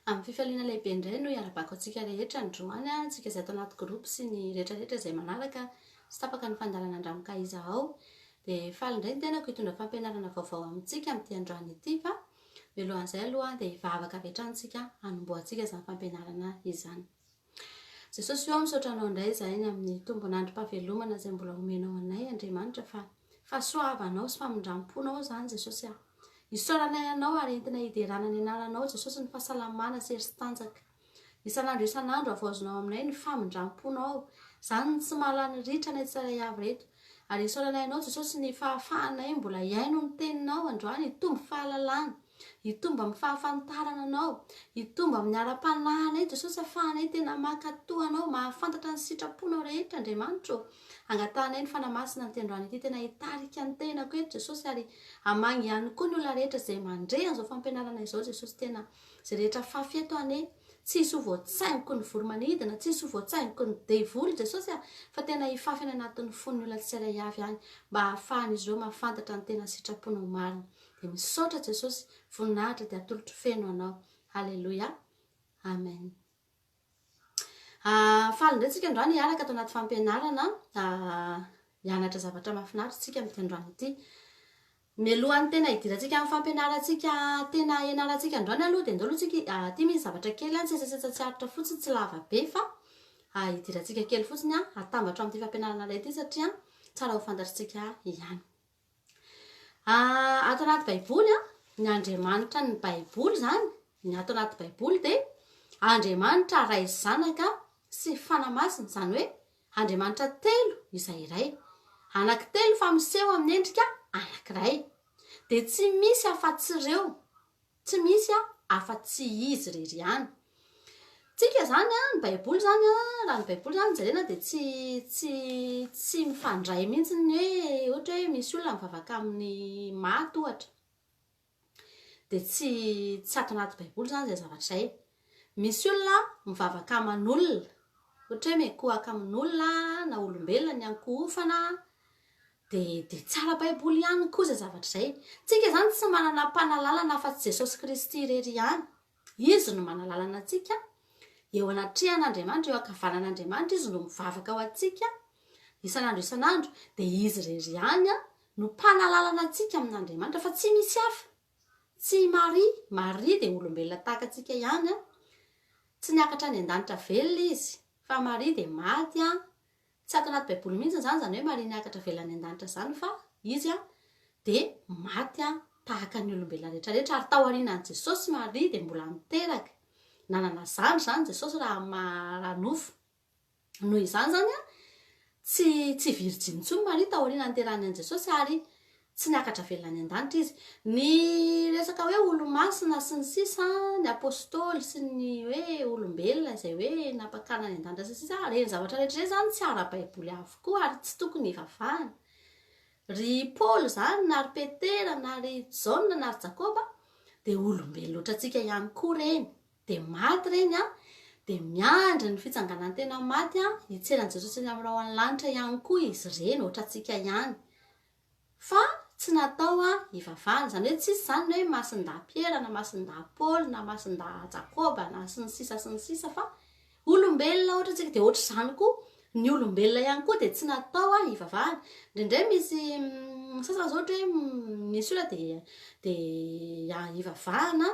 Amin'ny fifaliana lehibe indray no iarabako antsika rehetra androany, antsika izay ato anaty groupe sy ny rehetra rehetra izay manaraka tsy tapaka ny fandaharana Andramokaiza ao. Dia faly indray ny tenako hitondra fampianarana vaovao amintsika amin'ity androany ity fa mialohan'izay aloha dia hivavaka avy hatrany isika hanombohantsika izany fampianarana izany. Jesosy ô, misaotra Anao indray izahay ny amin'ny tombon'androm-pahavelomana izay mbola omenao anay, Andriamanitra, fa fahasoavanao sy famindram-ponao izany, Jesosy a. Isaoranay Anao ary entinay hiderana ny anaranao, Jesosy, ny fahasalamana sy hery sy tanjaka. Isan'andro isan'andro havaozinao aminay ny famindram-ponao. Izany no tsy mahalany ritra anay tsirairay avy ireto. Ary isaoranay Anao, Jesosy, ny fahafahanay mbola hihaino ny Teninao androany, hitombo fahalalana. Hitombo amin'ny fahafantarana Anao, hitombo amin'ny ara-panahinay Jesosy afahanay tena mankatò Anao, mahafantatra ny sitraponao rehetra Andriamanitra ô. Angatahanay ny Fanahy Masina amin'ity androany ity tena hitarika ny tenako eto Jesosy ary hamangy ihany koa ny olona rehetra izay mandre an'izao fampianarana izao Jesosy tena izay rehetra fafy eto anie tsy hisy ho voatsaingoky ny voromanidina, tsy hisy ho voatsaingoky ny devoly Jesosy a, fa tena hifafy any anatin'ny fon'ny olona tsirairay avy any mba hahafahan'izy ireo mahafantatra ny tena sitraponao marina. Dia misaotra Jesosy, voninahitra dia atolotro feno Anao. Haleloia. Amen. Ah, faly indray tsika androany hiaraka ato anaty fampianarana ah, hianatra zavatra mahafinaritra tsika amin'ity androany ity. Mialohan'ny tena hidirantsika amin'ny fampianarantsika tena hianarantsika androany aloha dia ndao aloha tsika ah, ity misy zavatra kely an, tsetsatsetsa tsy aritra fotsiny, tsy lava be fa ah, hidirantsika kely fotsiny an, atambatro amin'ity fampianarana iray ity satria tsara ho fantatritsika ihany. Ato anaty baiboly an, ny Andriamanitra ny baiboly izany, ny ato anaty baiboly dia Andriamanitra Ray Zanaka sy Fanahy Masina, izany hoe Andriamanitra telo izay iray. Anankitelo fa miseho amin'ny endrika anankiray. Dia tsy misy afa-tsy ireo. Tsy misy afa tsy izy irery ihany. Tsika zany an, ny baiboly zany an, raha ny baiboly zany jerena dia tsy tsy tsy mifandray mihitsy ny hoe ohatra hoe misy olona mivavaka amin'ny maty ohatra. Dia tsy tsy ato anaty baiboly zany izay zavatra izay. Misy olona mivavaka aman'olona, ohatra hoe mikohaka amin'olona na olombelona ny ankohofana, Dia dia tsy ara-baiboly ihany koa izay zavatra izay. Tsika izany tsy manana mpanalalana afa-tsy Jesosy Kristy irery ihany. Izy no manalalana antsika eo anatrehan'Andriamanitra, eo ankavanan'Andriamanitra Izy no mivavaka ho antsika isan'andro isan'andro. Dia Izy irery ihany no mpanalalana antsika amin'Andriamanitra fa tsy misy hafa. Tsy i Maria, Maria dia olombelona tahaka antsika ihany, tsy niakatra any an-danitra velona izy, fa Maria dia maty Tsy ato anaty baiboly mihitsy izany izany hoe Maria niakatra avela any an-danitra izany fa izy dia maty tahaka ny olombelona rehetra rehetra ary tao aorianan'i Jesosy Maria dia mbola niteraka. Nanana zandry izany Jesosy raha amin'ny maha ara-nofo. Noho izany izany tsy tsy virjiny intsony Maria tao aorianan'ny niterahany an'i Jesosy ary Tsy niakatra velona any an-danitra izy. Ny resaka hoe olo-masina sy ny sisa, ny apostoly sy ny hoe olombelona izay hoe nampakarina any an-danitra sy ny sisa, ireny zavatra rehetra ireny izany tsy ara-baiboly avokoa ary tsy tokony hivavahana. Ry Paoly izany na ry Petera na ry Jaona na ry Jakoba dia olombelona ohatrantsika ihany koa ireny. Dia maty ireny an, dia miandry ny fitsanganan-tena maty an, hitsena an'i Jesosy eny amin'ny rahona lanitra ihany koa izy ireny ohatrantsika ihany. Fa tsy natao hivavahana, izany hoe tsisy izany ny hoe masindahy Piera na masindahy Paoly na masindahy Jakoba na sy ny sisa sy ny sisa fa olombelona ohatra tsika dia ohatr'izany koa ny olombelona ihany koa dia tsy natao hivavahana. Indraindray misy sasany zao ohatra hoe misy olona dia dia hivavahana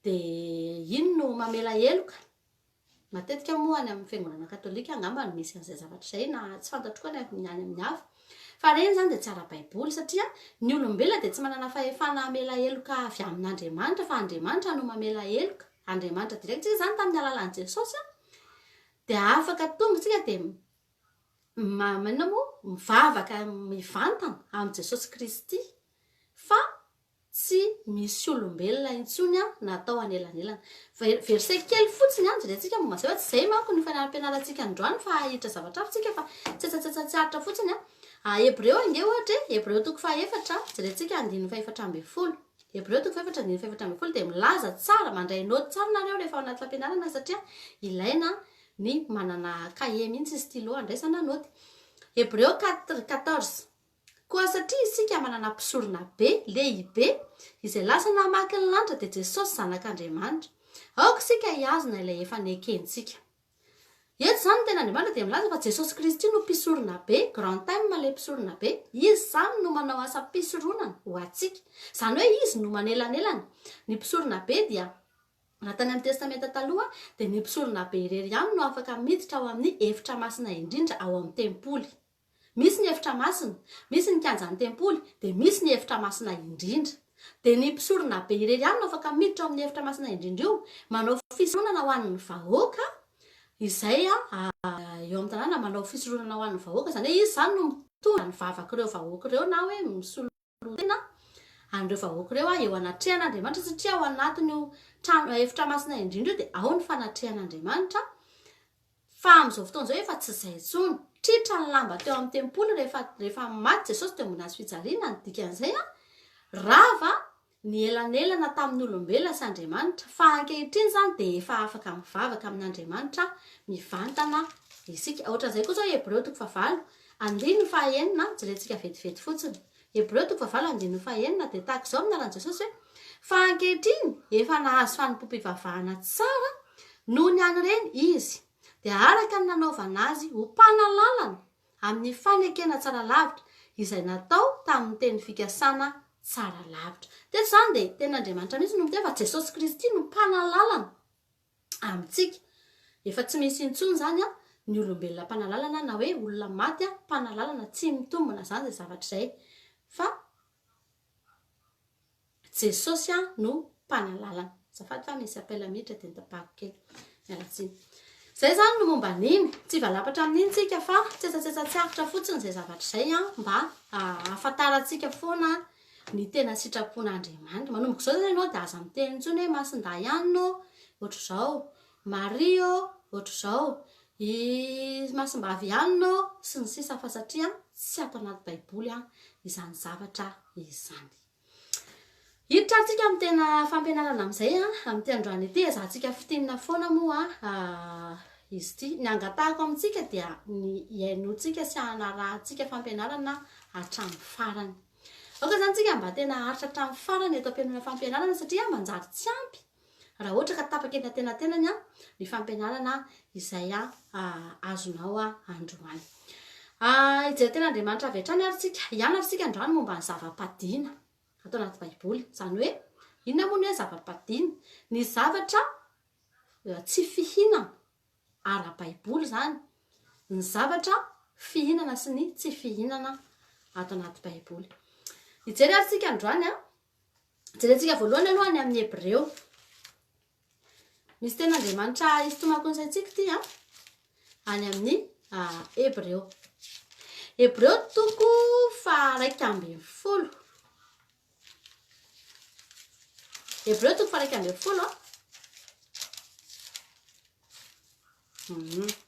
dia iny no mamela heloka. Matetika moa any amin'ny fiangonana katolika angamba no misy an'izay zavatra izay na tsy fantatro koa ny any amin'ny hafa. Fa ireny izany dia tsy ara-baiboly satria ny olombelona dia tsy manana fahefana hamela heloka avy amin'Andriamanitra fa Andriamanitra no mamela heloka. Andriamanitra direct tsika izany tamin'ny alalan'i Jesosy dia afaka tonga tsika dia inona moa mivavaka mivantana amin'i Jesosy Kristy fa Tsy misy olombelona intsony natao hanelanelana. Verset kely fotsiny an, jerentsika momba an'izay fa tsy izay manko no fampianarantsika androany fa hahiditra zavatra hafa tsika fa tsetsatsetsa tsy aritra fotsiny an. Hebreo ange ohatra e, Hebreo toko fahaefatra, jerentsika andininy fahefatra ambin'ny folo. Hebreo toko fahefatra andininy fahefatra ambin'ny folo dia milaza tsara, mandray naoty tsara nareo rehefa ao anaty fampianarana satria ilaina ny manana kahie mihitsy sy stylo andraisana naoty. Hebreo 4, 14. Koa satria isika manana mpisorona be, lehibe, izay lasa namaky ny lanitra, dia Jesosy Zanak'Andriamanitra. Aoka isika hihazona ilay efa nekentsika. Eto izany ny tenin'Andriamanitra dia milaza fa Jesosy Kristy no Mpisoronabe, Grand M ilay Mpisoronabe. Izy izany no manao asam-pisoronana ho antsika. Izany hoe Izy no manelanelana. Ny Mpisoronabe dia, raha tany amin'ny Testamenta Taloha, dia ny Mpisoronabe irery ihany no afaka miditra ao amin'ny efitra masina indrindra ao amin'ny tempoly. Misy ny efitra masina, misy ny kianjan'ny tempoly, dia misy ny efitra masina indrindra. Dia ny mpisoronabe irery ihany no afaka miditra ao amin'ny efitra masina indrindra io, manao fisoronana ho an'ny vahoaka izay eo amin'ny tanàna, manao fisoronana ho an'ny vahoaka, izany hoe izy izany no mitondra ny vavak'ireo vahoaka ireo na hoe misolo tena an'ireo vahoaka ireo eo anatrehan'Andriamanitra, satria ao anatin'io trano efitra masina indrindra io dia ao ny fanatrehan'Andriamanitra. Fa amin'izao fotoana izao efa tsy izay intsony. Tritra ny lamba teo amin'ny tempoly rehefa rehefa maty Jesosy teo ambony hazo fijaliana, ny dikan'izay an, rava ny elanelana tamin'ny olombelona sy Andriamanitra, fa ankehitriny izany dia efa afaka mivavaka amin'Andriamanitra mivantana isika. Ohatran'izay koa izao Hebreo toko fahavalo, andininy fahaenina, jerentsika vetivety fotsiny. Hebreo toko fahavalo andininy fahaenina dia tahaka izao amin'ny anaran'i Jesosy hoe, Fa ankehitriny efa nahazo fanompoam-pivavahana tsara noho ny an'ireny izy, dia araka ny nanaovana azy ho mpanalalana amin'ny fanekena tsara lavitra izay natao tamin'ny teny fikasana tsara lavitra. Teto izany dia tenin'Andriamanitra mihitsy no miteny fa Jesosy Kristy no mpanalalana amintsika. Efa tsy misy intsony izany ny olombelona mpanalalana na hoe olona maty mpanalalana, tsy mitombina izany izay zavatra izay fa Jesosy no mpanalalana. Azafady fa misy appel miditra dia notapahako kely. Miala tsiny. Izay izany no momba an'iny. Tsy hivalapatra amin'iny tsika fa tsetsatsetsa tsy aritra fotsiny izay zavatra izay mba hahafantarantsika foana ny tena sitrapon'Andriamanitra. Manomboka izao izany ianao dia aza miteny intsony hoe Masindahy Anne ô, ohatr'izao, Maria ô, ohatr'izao, i Masimbavy Anne ô, sy ny sisa fa satria tsy ato anaty Baiboly izany zavatra izany. Hiditra ary tsika amin'ny tena fampianarana amin'izay amin'ity androany ity, ezahantsika fintinina foana moa izy ity. Ny angatahako amintsika dia ny hihainoantsika sy hanarahantsika fampianarana hatramin'ny farany. Aoka izany tsika mba tena haharitra hatramin'ny farany eto am-pihainoana fampianarana satria manjary tsy ampy raha ohatra ka tapaka eny antenatenany ny fampianarana izay azonao androany. Hijery ten'Andriamanitra avy hatrany ary tsika, hianatra isika androany momba ny zava-padiana ato anaty Baiboly. Izany hoe, inona moa ny hoe zava-padiana? Ny zavatra tsy fihinana ara-baiboly izany, ny zavatra fihinana sy ny tsy fihinana ato anaty Baiboly. Hijery ary tsika androany an. Jerentsika voalohany aloha any amin'ny Hebreo. Misy tenin'Andriamanitra hisintomako ny saintsika ity an. Any amin'ny Hebreo. Hebreo toko faha-11. Hebreo toko faha-11 an.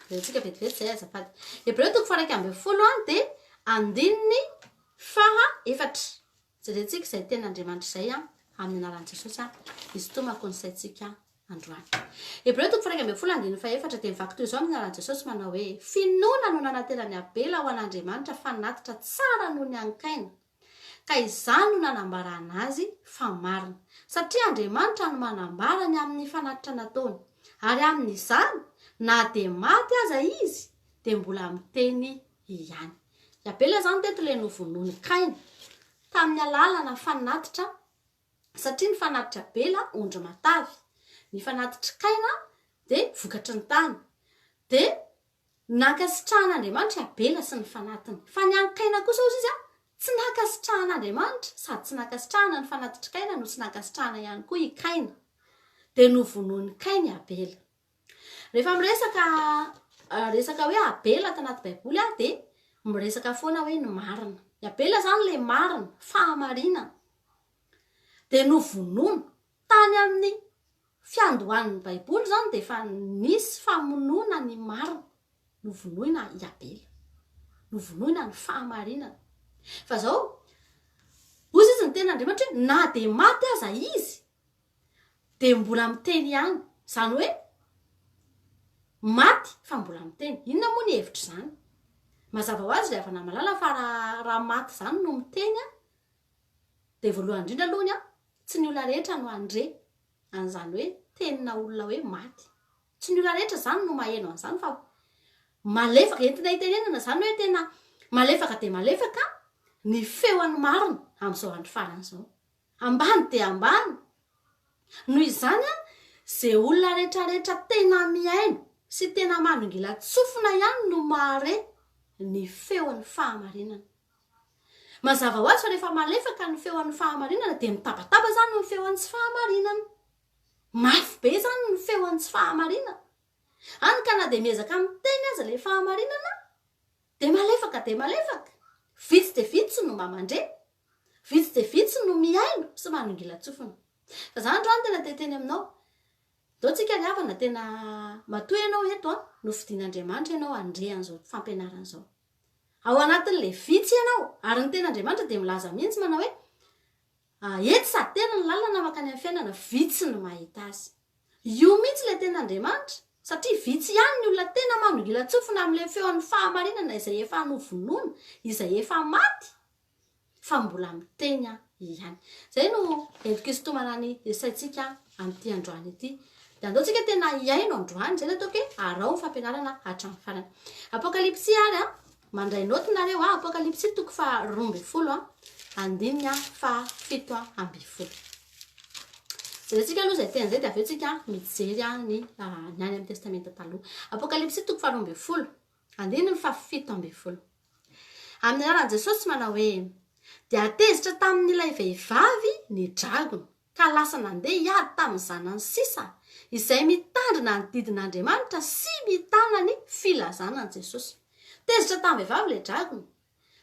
Jerentsika vetivety izay azafady. Hebreo toko faha-11 an dia andininy faha efatra. Jerentsika izay tenin'Andriamanitra izay an, amin'ny anaran'i Jesosy an, hisintomako ny saintsika androany. Hebreo toko faha-11 andininy fahefatra dia mivaky toy izao amin'ny anaran'i Jesosy manao hoe, Finoana no nanateran'i Abela ho an'Andriamanitra fanatitra tsara noho ny an'i Kaina, ka izany no nanambarana azy fa marina, satria Andriamanitra no manambara ny amin'ny fanatitra nataony, ary amin'izany, na dia maty aza izy, dia mbola miteny ihany. I Abela izany teto ilay novonoin'i Kaina tamin'ny alalana fanatitra satria ny fanatitra Abela ondry matavy, ny fanatitr'i Kaina dia vokatry ny tany. Dia nankasitrahan'Andriamanitra i Abela sy ny fanatiny. Fa ny an'i Kaina kosa hozy izy tsy nankasitrahan'Andriamanitra, sady tsy nankasitrahana ny fanatitr'i Kaina no tsy nankasitrahana ihany koa i Kaina. Dia novonoin'i Kaina i Abela. Rehefa miresaka resaka hoe Abela ato anaty Baiboly aho dia miresaka foana hoe ny marina. I Abela izany ilay marina, fahamarinana. Dia novonoina. Tany amin'ny fiandohan'ny Baiboly izany dia efa nisy famonoana ny marina. Novonoina i Abela. Novonoina ny fahamarinana. Fa izao, hoy izy ny tenin'Andriamanitra hoe na dia maty aza izy dia mbola miteny ihany, izany hoe maty fa mbola miteny. Inona moa ny hevitr'izany? Mazava ho azy ry havana malala fa raha raha maty izany no miteny an, dia voalohany indrindra alohany an, tsy ny olona rehetra no handre an'izany hoe. Tenina olona hoe maty. Tsy ny olona rehetra izany no maheno an'izany fa malefaka, entina hitenenana izany hoe tena malefaka dia malefaka ny feon'ny marina amin'izao andro farany izao. Ambany dia ambany. Noho izany, izay olona rehetrarehetra tena mihaino sy tena manongilan-tsofina ihany no mahare ny feon'ny fahamarinana. Mazava ho azy fa rehefa malefaka ny feon'ny fahamarinana dia mitabataba izany ny feon'ny tsy fahamarinana. Mafy be izany ny feon'ny tsy fahamarinana. Hany ka na dia miezaka miteny aza ilay fahamarinana dia malefaka dia malefaka. Vitsy dia vitsy no mba mandre. Vitsy dia vitsy no mihaino sy manongilan-tsofina. Fa za androany tena te hiteny aminao, ndao tsika ry havana tena matoa ianao eto an, nofidin'Andriamanitra ianao handre an'izao fampianarana izao. Ao anatin'ilay vitsy ianao, ary ny tenin'Andriamanitra dia milaza mihitsy manao hoe, ety sady tery ny lalana mankany amin'ny fiainana, vitsy no mahita azy. Io mihitsy ilay tenin'Andriamanitra, satria vitsy ihany ny olona tena manongilan-tsofina amin'ilay feon'ny fahamarinana izay efa novonoina, izay efa maty. fa mbola miteny aho ihany. Izay no entiko hisintomana ny saintsika amin'ity androany ity. Dia andao tsika tena hihaino androany, izay no ataoko hoe araho ny fampianarana hatramin'ny farany. Apokalypsy ary an, mandray naoty nareo an, Apokalypsy toko faha 12 an, andininy faha 17. Jerentsika aloha izay teny izay dia avy eo tsika mijery ny ny any amin'ny Testamenta Taloha. Apokalypsy toko faha 12, andininy faha 17. Amin'ny anaran'i Jesosy manao hoe, Dia tezitra tamin'ilay vehivavy ny dragona, ka lasa nandeha hiady tamin'ny zanany sisa, izay mitandrina ny didin'Andriamanitra sy mitana ny filazana an'i Jesosy. Tezitra tamin'ny vehivavy ilay dragona,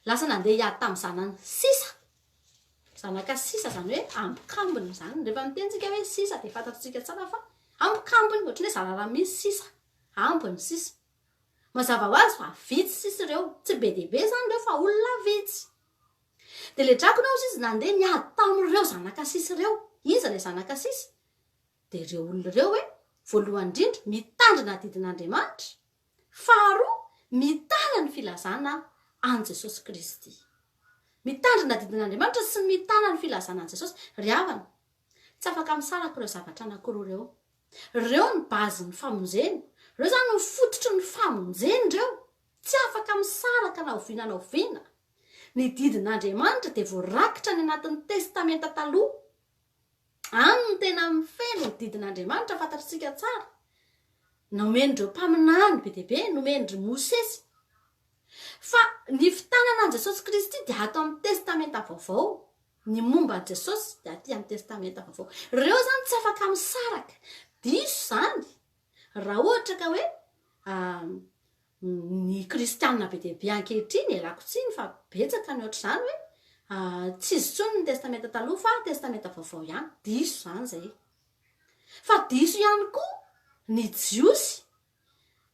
lasa nandeha hiady tamin'ny zanany sisa. Zanaka sisa izany hoe ambokambony izany. Rehefa miteny isika hoe sisa dia fantatsika tsara fa ambokambony, ohatran'ny hoe zara raha misy sisa, ambiny sisa. Mazava ho azy fa vitsy sisa ireo, tsy be dia be izany ireo fa olona vitsy. Dia ilay drakona hozy izy nandeha niady tamin'ireo zanaka sisa ireo. Iza ilay zanaka sisa? Dia ireo olona ireo hoe, voalohany indrindra, mitandrina adidin'Andriamanitra, faharoa, mitana ny filazana an'i Jesosy Kristy. Mitandrina adidin'Andriamanitra sy mitana ny filazana an'i Jesosy. Ry havana, tsy afaka misaraka ireo zavatra anankiroa ireo. Reo ny base ny famonjena. Reo zany ny fototry ny famonjena reo. Tsy afaka misaraka na oviana na oviana. Ny didin'Andriamanitra dia voarakitra any anatin'ny Testamenta Taloha. Any no tena feno ny didin'Andriamanitra fantatr'tsika tsara. Nomen'ireo mpaminany be dia be, nomen-dry Mosesy. Fa ny fitanana an'i Jesosy Kristy dia ato amin'ny Testamenta Vaovao. Ny momba an'i Jesosy dia aty amin'ny Testamenta Vaovao. Ireo izany tsy afaka misaraka. Diso izany raha ohatra ka hoe ny kristiana be dia be ankehitriny, ialako tsiny fa betsaka ny ohatr'izany hoe tsy izy intsony ny Testamenta Taloha fa Testamenta Vaovao ihany. Diso izany izay. Fa diso ihany koa ny Jiosy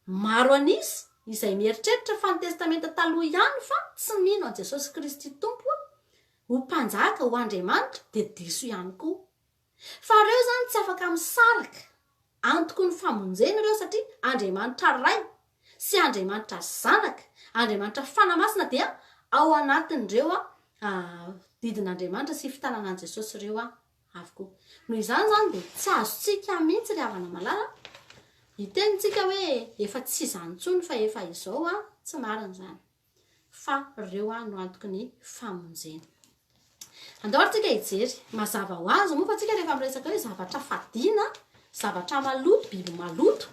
Maro an'isa izay mieritreritra fa ny Testamenta Taloha ihany fa tsy mino an'i Jesosy Kristy Tompo ho Mpanjaka, ho Andriamanitra, dia diso ihany koa. Fa ireo izany tsy afaka misaraka antoky ny famonjena ireo satria Andriamanitra Ray sy Andriamanitra Zanaka, Andriamanitra Fanahy Masina dia ao anatin'ireo didin'Andriamanitra sy fitanana an'i Jesosy ireo avokoa. Noho izany izany dia tsy azontsika mihitsy ry havana malala hiteny tsika hoe efa tsy izany intsony fa efa izao an, tsy marina izany. Fa ireo an no antoky ny famonjena. Andao ary tsika hijery, mazava ho azy moa fa tsika rehefa miresaka hoe zavatra fadiana, zavatra maloto, biby maloto,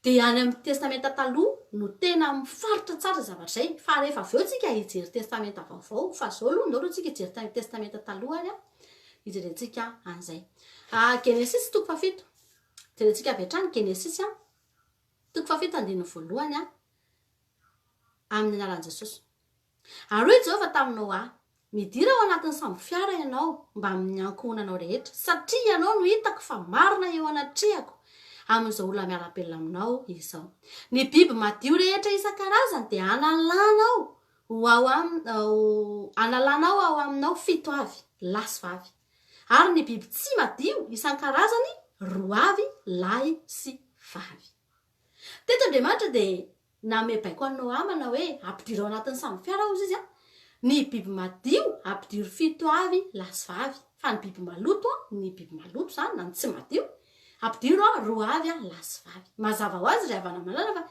Dia any amin'ny Testamenta Taloha no tena mifaritra tsara izay zavatra izay, fa rehefa avy eo tsika hijery Testamenta Vaovao, fa izao aloha ndao aloha tsika hijery Testamenta Taloha ary an, hijerentsika an'izay. Genesisy toko fahafito, jerentsika avy hatrany Genesisy an, toko fahafito andininy voalohany an, amin'ny anaran'i Jesosy. Ary hoy Jehovah tamin'i Noa, Midira ao anatin'ny sambofiara ianao mbamin'ny ankohonanao rehetra, satria ianao no hitako fa marina eo anatrehako amin'izao olona miara-belona aminao izao. Ny biby madio rehetra isan-karazany dia hanalanao ho ao hanalanao ao aminao fito avy, lahy sy vavy, ary ny biby tsy madio isan-karazany roa avy, lahy sy vavy. Teto Andriamanitra dia Nanome baiko an'i Noa manao hoe, Ampidiro ao anatin'ny sambofiara, hozy izy, ny biby madio, ampidiro fito avy, lahy sy vavy. Fa ny biby maloto, ny biby maloto izany, na ny tsy madio, Ampidiro a, roa avy a, lahy sy vavy. Mazava ho azy ry havana malala fa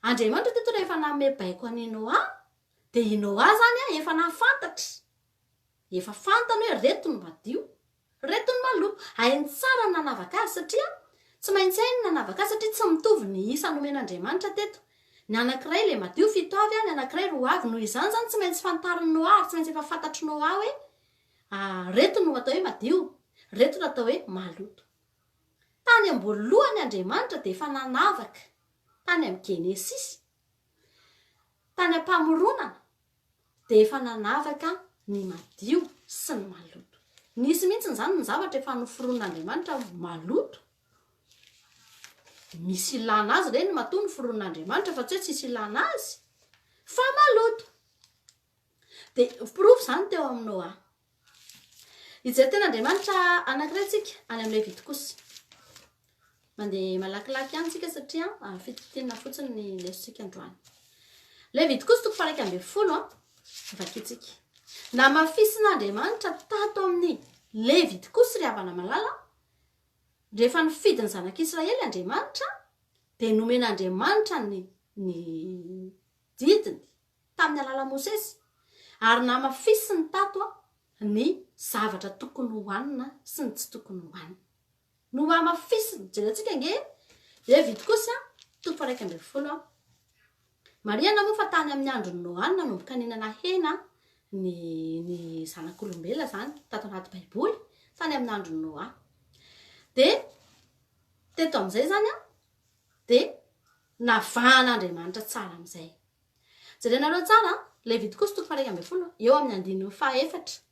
Andriamanitra teto rehefa nanome baiko an'i Noa dia i Noa izany a efa nahafantatra, efa fantany hoe reto ny madio, reto ny maloto. Hainy tsara ny nanavaka azy satria tsy maintsy hainy ny nanavaka azy satria tsy mitovy ny isa nomen'Andriamanitra teto. Ny anankiray ilay madio fito avy a, ny anankiray roa avy. Noho izany izany tsy maintsy fantarin'i Noa ary tsy maintsy efa fantatr'i Noa hoe reto no atao hoe madio, reto no atao hoe maloto. Tany am-boalohany Andriamanitra dia efa nanavaka, tany amin'ny Genesisy, tany am-pamoronana, dia efa nanavaka ny madio sy ny maloto. Nisy mihitsy izany ny zavatra efa noforonin'Andriamanitra maloto. Misy ilana azy ireny matoa noforonin'Andriamanitra fa tsy hoe tsisy ilana azy, fa maloto. Dia porofo izany teo amin'i Noa. Hijery tenin'Andriamanitra anankiray tsika any amin'ny Levitikosy. Mandeha malakilaky ihany tsika satria ah, fitintina fotsiny ny lesontsika androany. Levitikosy toko faha 11 an, vakitsika. Namafisin'Andriamanitra tato amin'ny Levitikosy ry havana malala, rehefa nifidy ny zanak'Israely Andriamanitra, dia nomen'Andriamanitra ny ny didiny tamin'ny alalan'i Mosesy, ary namafisiny tato ny zavatra tokony hohanina sy ny tsy tokony hohanina. Nohamafisiny, jerentsika ange Levitikosy toko faha-11. Marihana moa fa tany amin'ny andron'i Noa no nanomboka nihinana hena ny ny zanak'olombelona izany tato anaty Baiboly, tany amin'ny andron'i Noa. Dia teto amin'izay izany dia navahan'Andriamanitra tsara amin'izay. Jerenareo tsara an, Levitikosy toko faha-11, eo amin'ny andininy fahaefatra.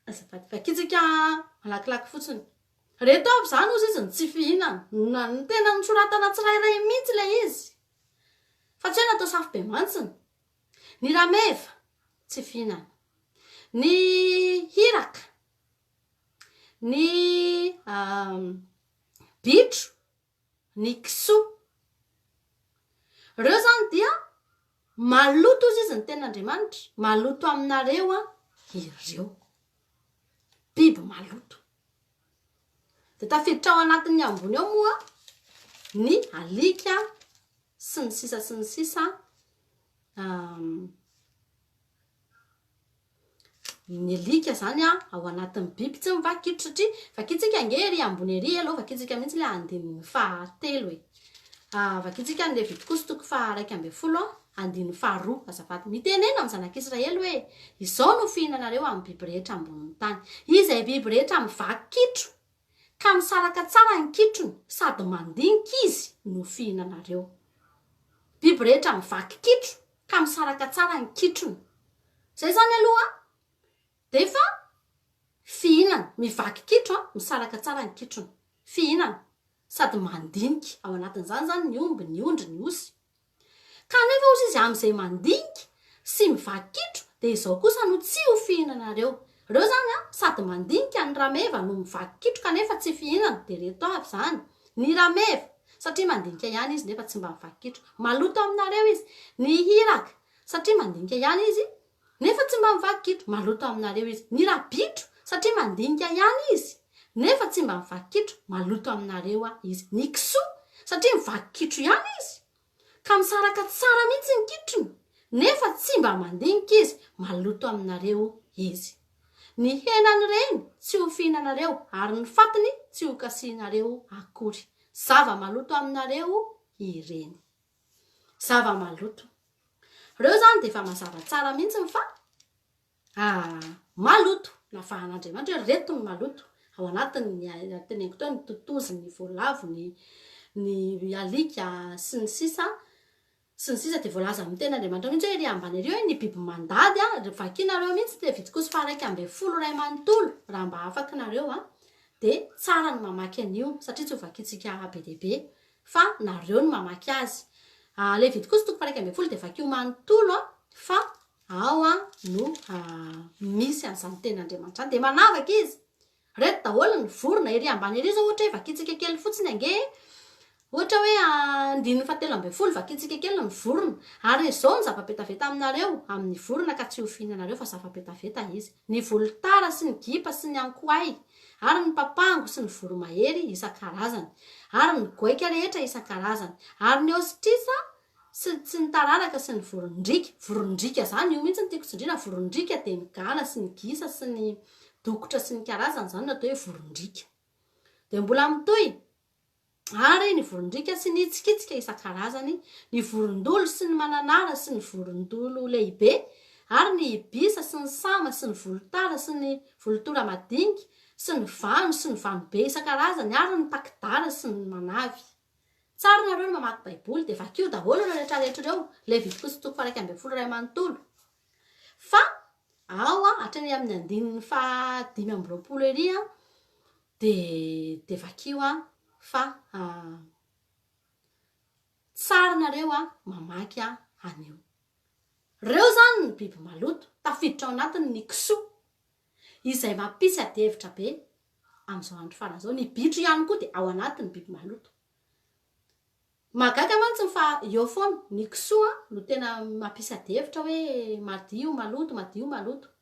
Azafady, vakitsika malakilaky fotsiny. Reto avy izany hozy izy ny tsy fihinana. Na, ny tena nosoratana tsirairay mihitsy ilay izy. Fa tsy hoe natao safobe mantsiny. Ny rameva, tsy fihinana. Ny hiraka, ny bitro, ny kisoa. Ireo izany dia maloto hozy izy ny tenin'Andriamanitra, maloto aminareo an ireo. Biby maloto. Dia tafiditra ao anatin'ny ambony ao moa ny alika sy ny sisa sy ny sisa. Ny alika zany a, ao anatin'ny biby tsy mivaky kitro satria vakintsika ange ery ambony ery aloha vakintsika mihitsy ilay andininy fahatelo e. Vakintsika ny Levitikosy toko faha-11 andininy faharoa azafady. Mitenena amin'ny zanak'Israely hoe, izao no fihinanareo amin'ny biby rehetra ambonin'ny tany. Izay biby rehetra mivaky kitro ka misaraka tsara ny kitrony sady mandinika izy no fihinanareo. Biby rehetra mivaky kitro ka misaraka tsara ny kitrony. Zay zany aloha de efa fihinana, mivaky kitro an, misaraka tsara ny kitrony. Fihinana sady mandinika, ao anatin'izany zany ny omby, ny ondry, ny osy. Kanefa hozy izy amin'izay mandinika sy mivaky kitro dia izao kosa no tsy ho fihinanareo. Reo zany an, sady mandinika ny rameva no mivaky kitro kanefa tsy fihinana, dia reto avy zany, ny rameva, satria mandinika ihany izy nefa tsy mba mivaky kitro, maloto aminareo izy, ny hiraka, satria mandinika ihany izy nefa tsy mba mivaky kitro, maloto aminareo izy, ny rabitro, satria mandinika ihany izy nefa tsy mba mivaky kitro, maloto aminareo izy, ny kisoa, satria mivaky kitro ihany izy ka misaraka tsara mihitsy ny kitrony nefa tsy mba mandinika izy, maloto aminareo izy. Ny henan'ireny tsy ho fihinanareo ary ny fatiny tsy ho kasihinareo akory. Zava-maloto aminareo ireny. Zava-maloto. Ireo izany dia efa mazava tsara mihitsy fa maloto. Navahan'Andriamanitra hoe ireto ny maloto. Ao anatin'ny teneniko teo ny totozy, ny voalavo, ny ny alika sy ny sisa sy ny sisa dia voalaza amin'ny tenin'Andriamanitra mihitsy hoe ery ambany ery hoe ny biby mandady a, vakinareo mihitsy dia Levitikosy faha-11 iray manontolo raha mba afaka nareo a, dia tsara ny mamaky an'io satria tsy ho vakintsika be dia be fa nareo no mamaky azy. Levitikosy toko faha-11 dia vakio manontolo a, fa ao no misy an'izany tenin'Andriamanitra izany. Dia manavaka izy. Ireto daholo ny vorona ery ambany ery izao ohatra hoe vakintsika kely fotsiny ange e. Ohatra hoe andininy fahatelo ambin'ny folo vakintsika kely ny vorona. Ary izao no zava-betaveta aminareo, amin'ny vorona ka tsy ho fihinanareo fa zava-betaveta izy. Ny volotara sy ny gipa sy ny ankoay. Ary ny papango sy ny voromahery isan-karazany, ary ny goaika rehetra isan-karazany, ary ny ostrisa sy sy ny tararaka sy ny vorondriaka, vorondriaka izany, io mihitsy no tiako tsindriana, vorondriaka dia ny gana sy ny gisa sy ny dokotra sy ny karazany izany no atao hoe vorondriaka. Dia mbola mitohy, ary ny vorondriaka sy ny hitsikitsika isan-karazany, ny vorondolo sy ny mananara sy ny vorondolo lehibe, ary ny ibisa sy ny sama sy ny volotara sy ny volotora madinika sy ny vano sy ny vanobe isan-karazany ary ny takidara sy ny manavy. Tsara nareo ny mamaky baiboly dia vakio daholo ireo rehetra rehetra ireo, Levitikosy toko faha 11 iray manontolo. Fa ao hatrany amin'ny andininy faha 25 ery dia dia vakio fa tsara nareo mamaky an'io. Ireo izany ny biby maloto, tafiditra ao anatiny ny kisoa izay mampisy adihevitra be amin'izao andro farany izao. Ny bitro ihany koa dia ao anatin'ny biby maloto. Mahagaga mantsy ny fa eo foana, ny kisoa no tena mampisy adihevitra hoe madio, maloto, madio, maloto.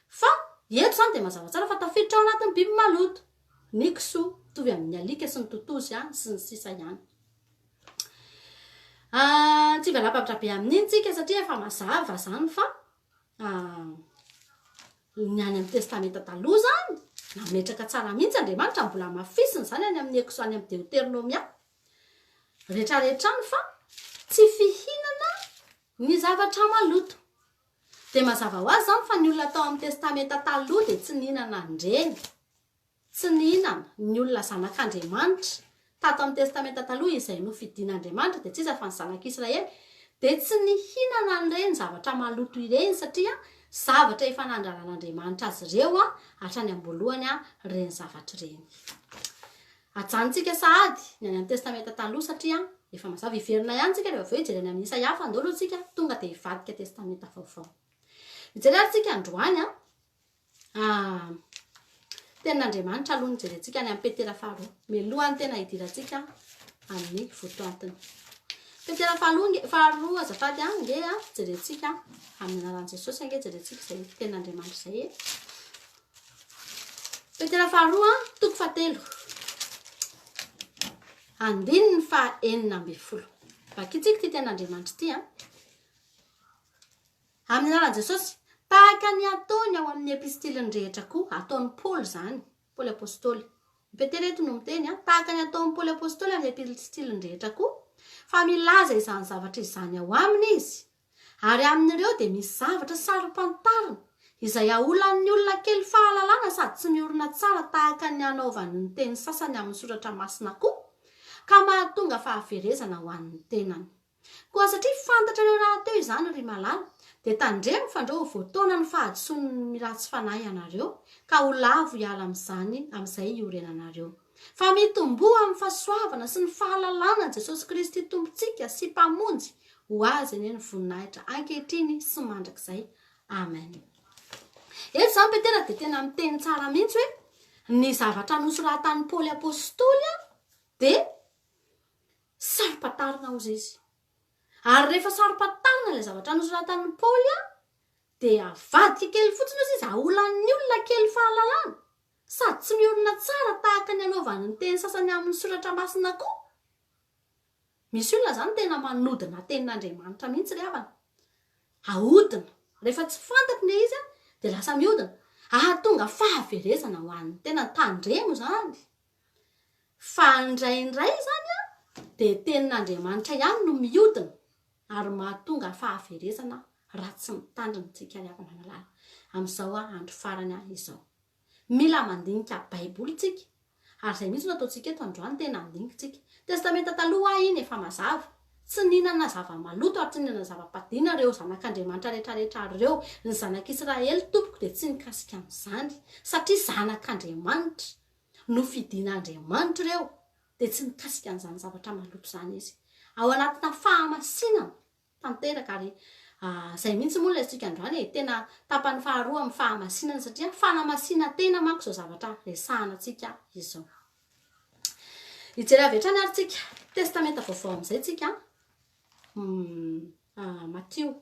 Fa eto izany dia mazava tsara fa tafiditra ao anatin'ny biby maloto ny kisoa, mitovy amin'ny alika sy ny totozy sy ny sisa ihany. Tsy hivalapatra be amin'iny tsika satria efa mazava izany fa Ny any amin'ny Testamenta Taloha izany, nametraka tsara mihitsy Andriamanitra, mbola hamafisiny izany any amin'ny Ekso, any amin'ny Deoteronomia, rehetrarehetra any fa tsy fihinana ny zavatra maloto. Dia mazava ho azy izany fa ny olona tao amin'ny Testamenta Taloha dia tsy nihinana an'ireny. Tsy nihinana, ny olona zanak'Andriamanitra, tato amin'ny Testamenta Taloha, izay nofidin'Andriamanitra, dia tsy iza fa ny zanak'Israely, dia tsy nihinana an'ireny zavatra maloto ireny, satria zavatra efa nandraran'Andriamanitra azy ireo hatrany am-boalohany ireny zavatra ireny. Ajanontsika sahady ny any amin'ny Testamenta Taloha, satria efa mazava. Hiverina ihany tsika rehefa avy eo hijery any amin'ny Isaia, fa andao aloha tsika tonga dia hivadika Testamenta Vaovao. Mijery ary tsika androany an. Ah, tenin'Andriamanitra aloha no jerentsika any amin'ny Petera faharoa, mialohan'ny tena hidirantsika amin'ny votoatiny. Petera faharoa nge, faharoa azafady an, nge an, jerentsika amin'ny anaran'i Jesosy ange jerentsika izay tenin'Andriamanitra izay e. Petera faharoa, toko fahatelo. Andininy faha 16. Vakintsika ity tenin'Andriamanitra ity an. Amin'ny anaran'i Jesosy, tahaka ny ataony ao amin'ny epistiliny rehetra koa, ataon'i Paoly izany, Paoly Apostoly. I Petera eto no miteny, tahaka ny ataon'i Paoly Apostoly amin'ny epistiliny rehetra koa, fa milaza izany zavatra izany ao aminy izy. Ary amin'ireo dia misy zavatra saro-pantarina, izay aolan'ny olona kely fahalalana sady tsy miorina tsara tahaka ny anaovany ny teny sasany amin'ny soratra masina koa, ka mahatonga fahaverezana ho an'ny tenany. Koa satria fantatrareo rahateo izany, ry malala, dia tandremo fandrao ho voataonan'ny fahadisoan'ny ratsy fanahy ianareo, ka ho lavo hiala amin'izany amin'izay iorenanareo. Fa mitomboa amin'ny fahasoavana sy ny fahalalana an'i Jesosy Kristy Tompontsika sy Mpamonjy, ho Azy anie ny voninahitra ankehitriny sy mandrakizay. Amen. Eto izany Petera dia tena miteny tsara mihitsy hoe ny zavatra nosoratan'i Paoly Apostoly dia Saro-pantarina hozy izy. Ary rehefa saro-pantarina ilay zavatra nosoratan'i Paoly dia avadika kely fotsiny hozy izy, aolan'ny olona kely fahalalana, sady tsy miorina tsara tahaka ny anaovany ny teny sasany amin'ny soratra masina koa. Misy olona izany tena manodina tenin'Andriamanitra mihitsy ry havana. Ahodina. Rehefa tsy fantatry ilay izy dia lasa mihodina. Ahatonga fahaverezana ho an'ny tena. Tandremo izany. Fa indraindray izany an, dia tenin'Andriamanitra ihany no mihodina ary mahatonga fahaverezana raha tsy mitandrina isika ry havana malala amin'izao andro farany izao. Mila mandinika Baiboly isika ary izay mihitsy no ataontsika eto androany, tena handinika isika. Testamenta Taloha hoa iny efa mazava, tsy nihinana zava-maloto ary tsy nihinana zava-padiana ireo zanak'Andriamanitra rehetrarehetra ireo. Ny zanak'Israely tompoko dia tsy nikasika an'izany satria zanak'Andriamanitra. Nofidin'Andriamanitra ireo, dia tsy nikasika an'izany zavatra maloto izany izy. Ao anatina fahamasinana tanteraka, ary izay mihitsy moa ilay isika androany e, tena tapany faharoa amin'ny fahamasinana, satria fanamasinan-tena manko izao zavatra resahana antsika izao. Hijery avy hatrany ary tsika, Testamenta Vaovao amin'izay tsika, Matio.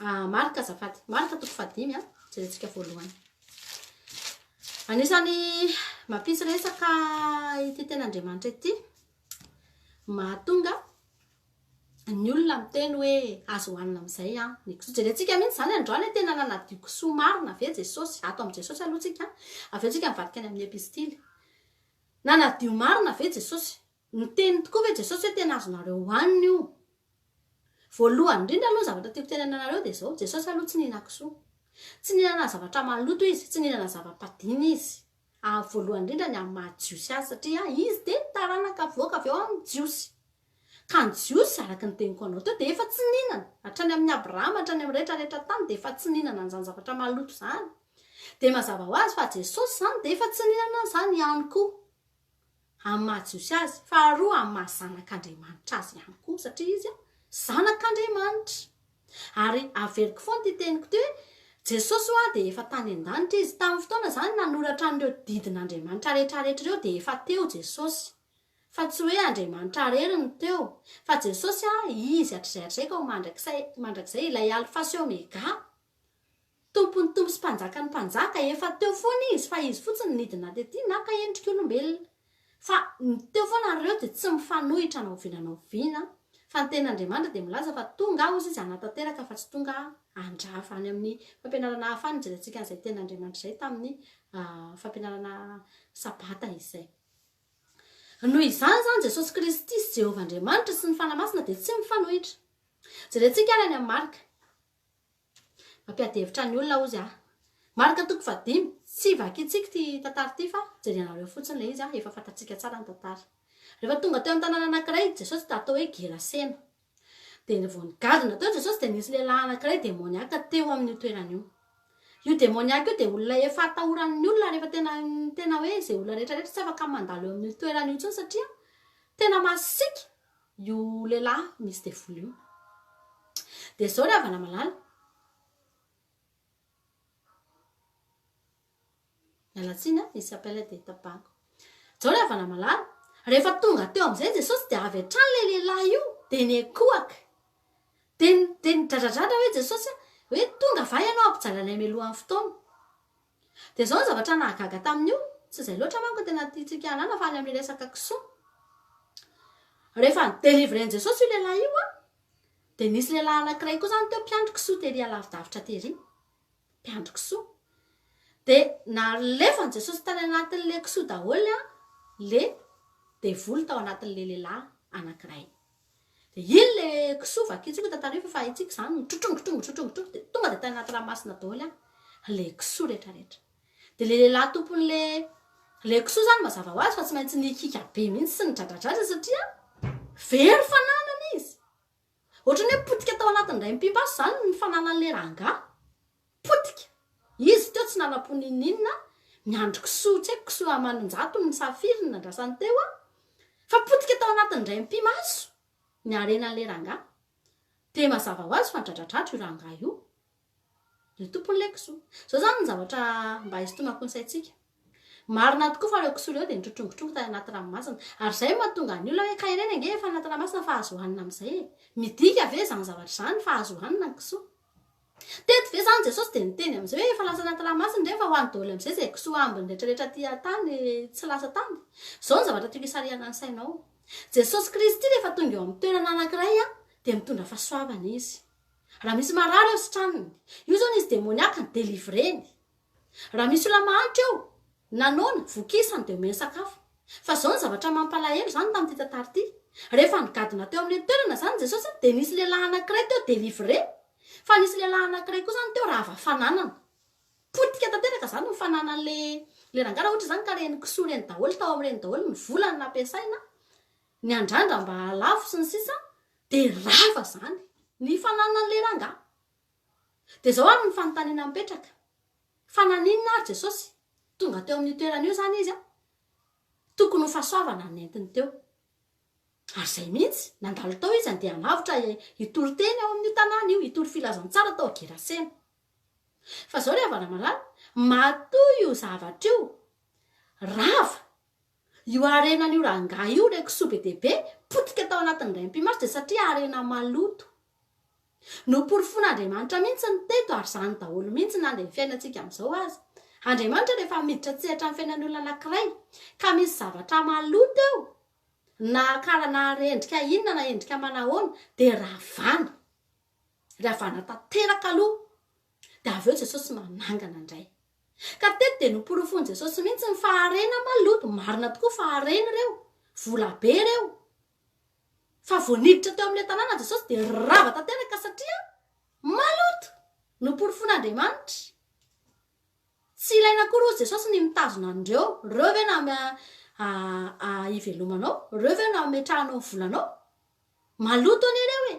Ah, Marka azafady. Marka toko fahadimy a. Jerentsika voalohany. Anisan'ny mampisy resaka ity tenin'Andriamanitra ity, mahatonga ny olona miteny hoe azo hohanina amin'izay an, ny kisoa. Jerentsika mihitsy izany androany hoe tena nanadio kisoa marina ve Jesosy? Ato amin'i Jesosy aloha tsika, avy eo tsika mivadika any amin'ny epistily. Nanadio marina ve Jesosy? Niteny tokoa ve Jesosy hoe tena azonareo hohanina io? Voalohany indrindra aloha ny zavatra tiako tenenina anareo dia izao, Jesosy aloha tsy nihinana kisoa. Tsy nihinana zavatra maloto izy, tsy nihinana zava-padina izy. Ary voalohany indrindra ny amin'ny maha Jiosy azy satria izy dia taranaka avoaka avy ao amin'ny Jiosy. Ka ny Jiosy, araka ny teniko anao teo, dia efa tsy nihinana. Hatrany amin'i Abrahama, hatrany amin'ny rehetra rehetra tany dia efa tsy nihinana an'izany zavatra maloto izany. Dia mazava ho azy fa Jesosy izany dia efa tsy nihinana an'izany ihany koa. Amin'ny maha Jiosy azy. Faharoa, amin'ny maha zanak'Andriamanitra azy ihany koa, satria izy zanak'Andriamanitra. Ary averiko foana ity teniko ity hoe, Jesosy hoa dia efa tany an-danitra izy. Tamin'ny fotoana izany nanoratra an'ireo didin'Andriamanitra rehetra rehetra ireo dia efa teo Jesosy. Fa tsy hoe Andriamanitra irery no teo, fa Jesosy a, Izy hatrizay hatrizay ka ho mandrakizay, mandrakizay, ilay Alfa sy Omega, Tompon'ny tompo sy Mpanjakan'ny mpanjaka, efa teo foana Izy, fa Izy fotsiny nidina tety naka endrik'olombelona. Fa ny teo foana ary ireo dia tsy mifanohitra na oviana na oviana, fa ny tenin'Andriamanitra dia milaza fa tonga aho hozy Izy hanatanteraka fa tsy tonga handrava. Any amin'ny fampianarana hafa any nijerentsika an'izay tenin'Andriamanitra izay tamin'ny fampianarana Sabata izay. Noho izany izany Jesosy Kristy sy Jehovah Andriamanitra sy ny Fanahy Masina dia tsy mifanohitra. Jerentsika ary any amin'ny Marka. Mampiady hevitra ny olona hozy aho. Marka toko fahadimy, tsy vakintsika ity tantara ity fa jerenareo fotsiny ilay izy, efa fantatsika tsara ny tantara. Rehefa tonga teo amin'ny tanàna anankiray Jesosy dia atao hoe Gerasena. Dia vao nigadona teo Jesosy dia nisy lehilahy anankiray demoniaka teo amin'io toerana io. Io demoniaka io dia olona efa atahoran'ny olona ary efa tena tena hoe izay olona rehetra rehetra tsy afaka mandalo eo amin'io toerana io intsony satria tena masiaka io lehilahy misy devoly io. Dia izao ry havana malala. Miala tsiny an, nisy appel dia tapahako. Izao ry havana malala, rehefa tonga teo amin'izay Jesosy dia avy hatrany ilay lehilahy io dia niankohoka. Dia dia nidradradradra hoe Jesosy hoe tonga va ianao hampijaly anay mialohan'ny fotoana. Dia izao ny zavatra nahagaga tamin'io, tsy izay loatra manko no tena tiantsika hanana fa any amin'ilay resaka kisoa. Rehefa ni-delivrer-n'i Jesosy io lehilahy io an, dia nisy lehilahy anankiray koa izany teo mpiandry kisoa tery alavidavitra tery. Mpiandry kisoa. Dia nalefan'i Jesosy tany anatin'ilay kisoa daholo an, le devoly tao anatin'ilay lehilahy anankiray. Dia iny le kisoa vakintsika io tantara io fa efa haintsika izany, mitrotrongotrongotro mitrotrongotrongotro dia tonga dia tany anaty ranomasina daholo an, le kisoa rehetra rehetra. Dia le lehilahy tompon'le le kisoa izany mazava ho azy fa tsy maintsy nikiaka be mihitsy sy nidradradradra satria very fananana izy. Ohatran'ny hoe potika tao anatin'ny indray mipimbaso izany ny fananan'le rangahy. Potika! Izy teo tsy nanam-po n'inon'inona, niandry kisoa tsy haiko kisoa aman'injatony ny safiry ny nandrasany teo an! Fa potika tao anatin'ny indray mipi-maso ny harenan'ilay rangahy. Dia mazava ho azy fa nidradradradra io rangahy io. Ilay tompon'ilay kisoa. Izao izany ny zavatra mba hisintomako ny saintsika. Marina tokoa fa ireo kisoa ireo dia nitrotrongotrongro tany anaty ranomasina. Ary izay no mahatonga ny olona hoe ka ireny ange efa anaty ranomasina fa azo hohanina amin'izay e. Midika ve izany zavatra izany fa azo hohanina ny kisoa? Teto ve izany Jesosy dia niteny amin'izay hoe efa lasa anaty ranomasina ireny fa ho any daholo amin'izay izay kisoa ambiny rehetra rehetra aty an-tany tsy lasa tany? Izao ny zavatra tiako hisarihana ny sainao. Jesosy Kristy rehefa tonga eo amin'ny toerana anankiray dia mitondra fahasoavana Izy. Raha misy marary eo sitraniny. Io izao nisy demoniaka ni-delivreny. Raha misy olona mahantra eo, na noana, vokisany dia omeny sakafo. Fa izao ny zavatra mampalahelo izany tamin'ity tantara ity, rehefa nigadona teo amin'ilay toerana izany Jesosy dia nisy lehilahy anankiray teo délivré, fa nisy lehilahy anankiray koa izany teo rava fananana. Potika tanteraka izany ny fananan'ilay ilay rangahy raha ohatra izany ka ireny kisoa ireny daholo tao amin'ireny daholo ny vola no nampiasaina, niandrandra mba hahalafo sy ny sisa dia rava izany ny fananan'ilay rangahy. Dia izao ary ny fanontaniana mipetraka, fa naninona ary Jesosy? Tonga teo amin'io toerana io izany Izy an? Tokony ho fahasoavana no nentiny teo. Ary izay mihitsy, nandalo tao Izy handeha hanavotra, hitory teny ao amin'io tanàna io, hitory filazantsara tao Gerasena. Fa izao ry havana malala, matoa io zavatra io rava, io harenan'io rangahy io, ilay kisoa be dia be, potika tao anatin'ny indray mipi-maso dia satria harena maloto. Noporofoin'Andriamanitra mihitsy ny teto ary izany daholo mihitsy na dia ny fiainantsika amin'izao aza. Andriamanitra rehefa miditra an-tsehatra amin'ny fiainan'ny olona anankiray ka misy zavatra maloto eo, na kara na rendrika inona na endrika manahoana, dia ravana. Ravana tanteraka aloha. Dia avy eo Jesosy manangana indray. Ka teto dia noporofoin'i Jesosy mihitsy ny fa harena maloto. Marina tokoa fa harena ireo. Vola be ireo. Fa vao niditra teo amin'ilay tanàna Jesosy dia rava tanteraka satria maloto. Noporofoin'Andriamanitra. Tsy ilaina akory hozy Jesosy ny mitazona an'ireo. Ireo ve no hivelomanao? Ireo ve no hametrahanao ny volanao? Maloto anie ireo e!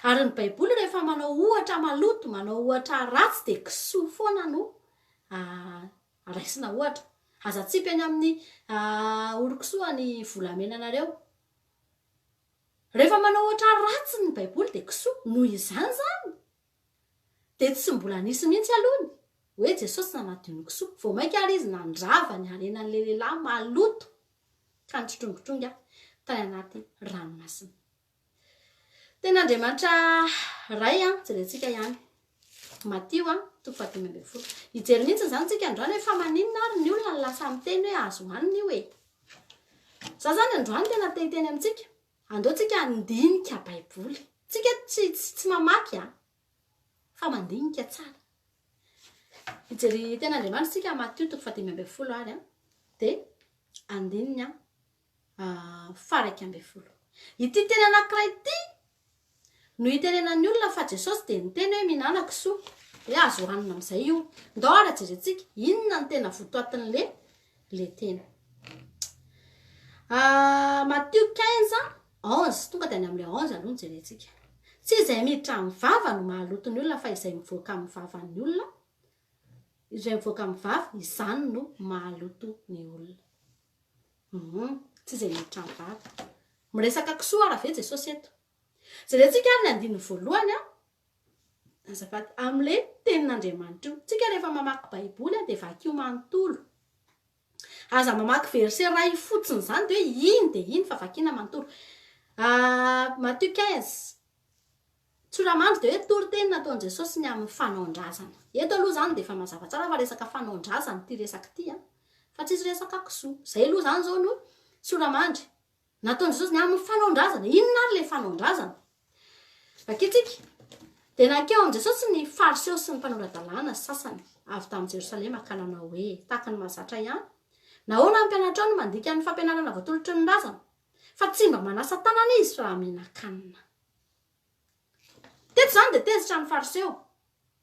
Ary ny baiboly rehefa manao ohatra maloto, manao ohatra ratsy dia kisoa foana no raisina ohatra. Aza atsipy any amin'ny oron-kisoa ny volamenanareo. Rehefa manao ohatra ratsy ny baiboly dia kisoa. Noho izany izany dia tsy mbola nisy mihitsy aloha ny hoe Jesosy nanadio ny kisoa. Vao mainka ary izy nandrava ny harenan'ilay lehilahy maloto ka nitrotrongontronga tany anaty ranomasina. Tena Andriamanitra Ray an, jerentsika ihany. Matio an, toko faha-15. Hijery mihitsy izany tsika androany hoe fa maninona ary ny olona no lasa miteny hoe azo hohanina io e. Za zany androany tena te hiteny amintsika, andao tsika handinika baiboly. Tsika tsy tsy mamaky an, fa mandinika tsara. Hijery tena Andriamanitra tsika Matio toko faha-15 ary an, dia andininy an. Faha-11. Ity teny anankiray ity no itenenan'ny olona fa Jesosy dia niteny hoe mihinàna kisoa, hoe azo hohanina amin'izay io. Ndao ary jerentsika inona no tena votoatin'le le teny. Matio 15, 11, tonga dia any amin'ilay 11 aloha no jerentsika. Tsy izay miditra amin'ny vava no mahaloto ny olona fa izay mivoaka amin'ny vavan'ny olona, izay mivoaka amin'ny vava, izany no mahaloto ny olona. Humm, tsy izay miditra amin'ny vava. Miresaka kisoa ara ve Jesosy eto? Jerentsika ary ny andininy voalohany an, azafady, amin'ilay tenin'Andriamanitra io. Tsika rehefa mamaky baiboly an, dia vakio manontolo. Aza mamaky verset iray fotsiny izany dia hoe iny dia iny fa vakiana manontolo. Matio 15, Tsoramandry dia hoe toriteny nataon'i Jesosy ny amin'ny fanaon-drazana. Eto aloha izany dia efa mazava tsara fa resaka fanaon-drazana ity resaka ity an, fa tsisy resaka kisoa. Izay aloha izany izao no tsoramandry nataon'i Jesosy ny amin'ny fanaon-drazana. Inona ary ilay fanaon-drazana? Vakintsika. Dia nankeo amin'i Jesosy ny Fariseo sy ny mpanora-dalàna sasany avy tany Jerosalema ka nanao hoe, tahaka ny mahazatra ihany, Nahoana ny mpianatrao no mandika ny fampianarana voatolotry ny razana, fa tsy mba manasa tanana izy raha mihinan-kanina? Teto izany dia tezitra ny Fariseo,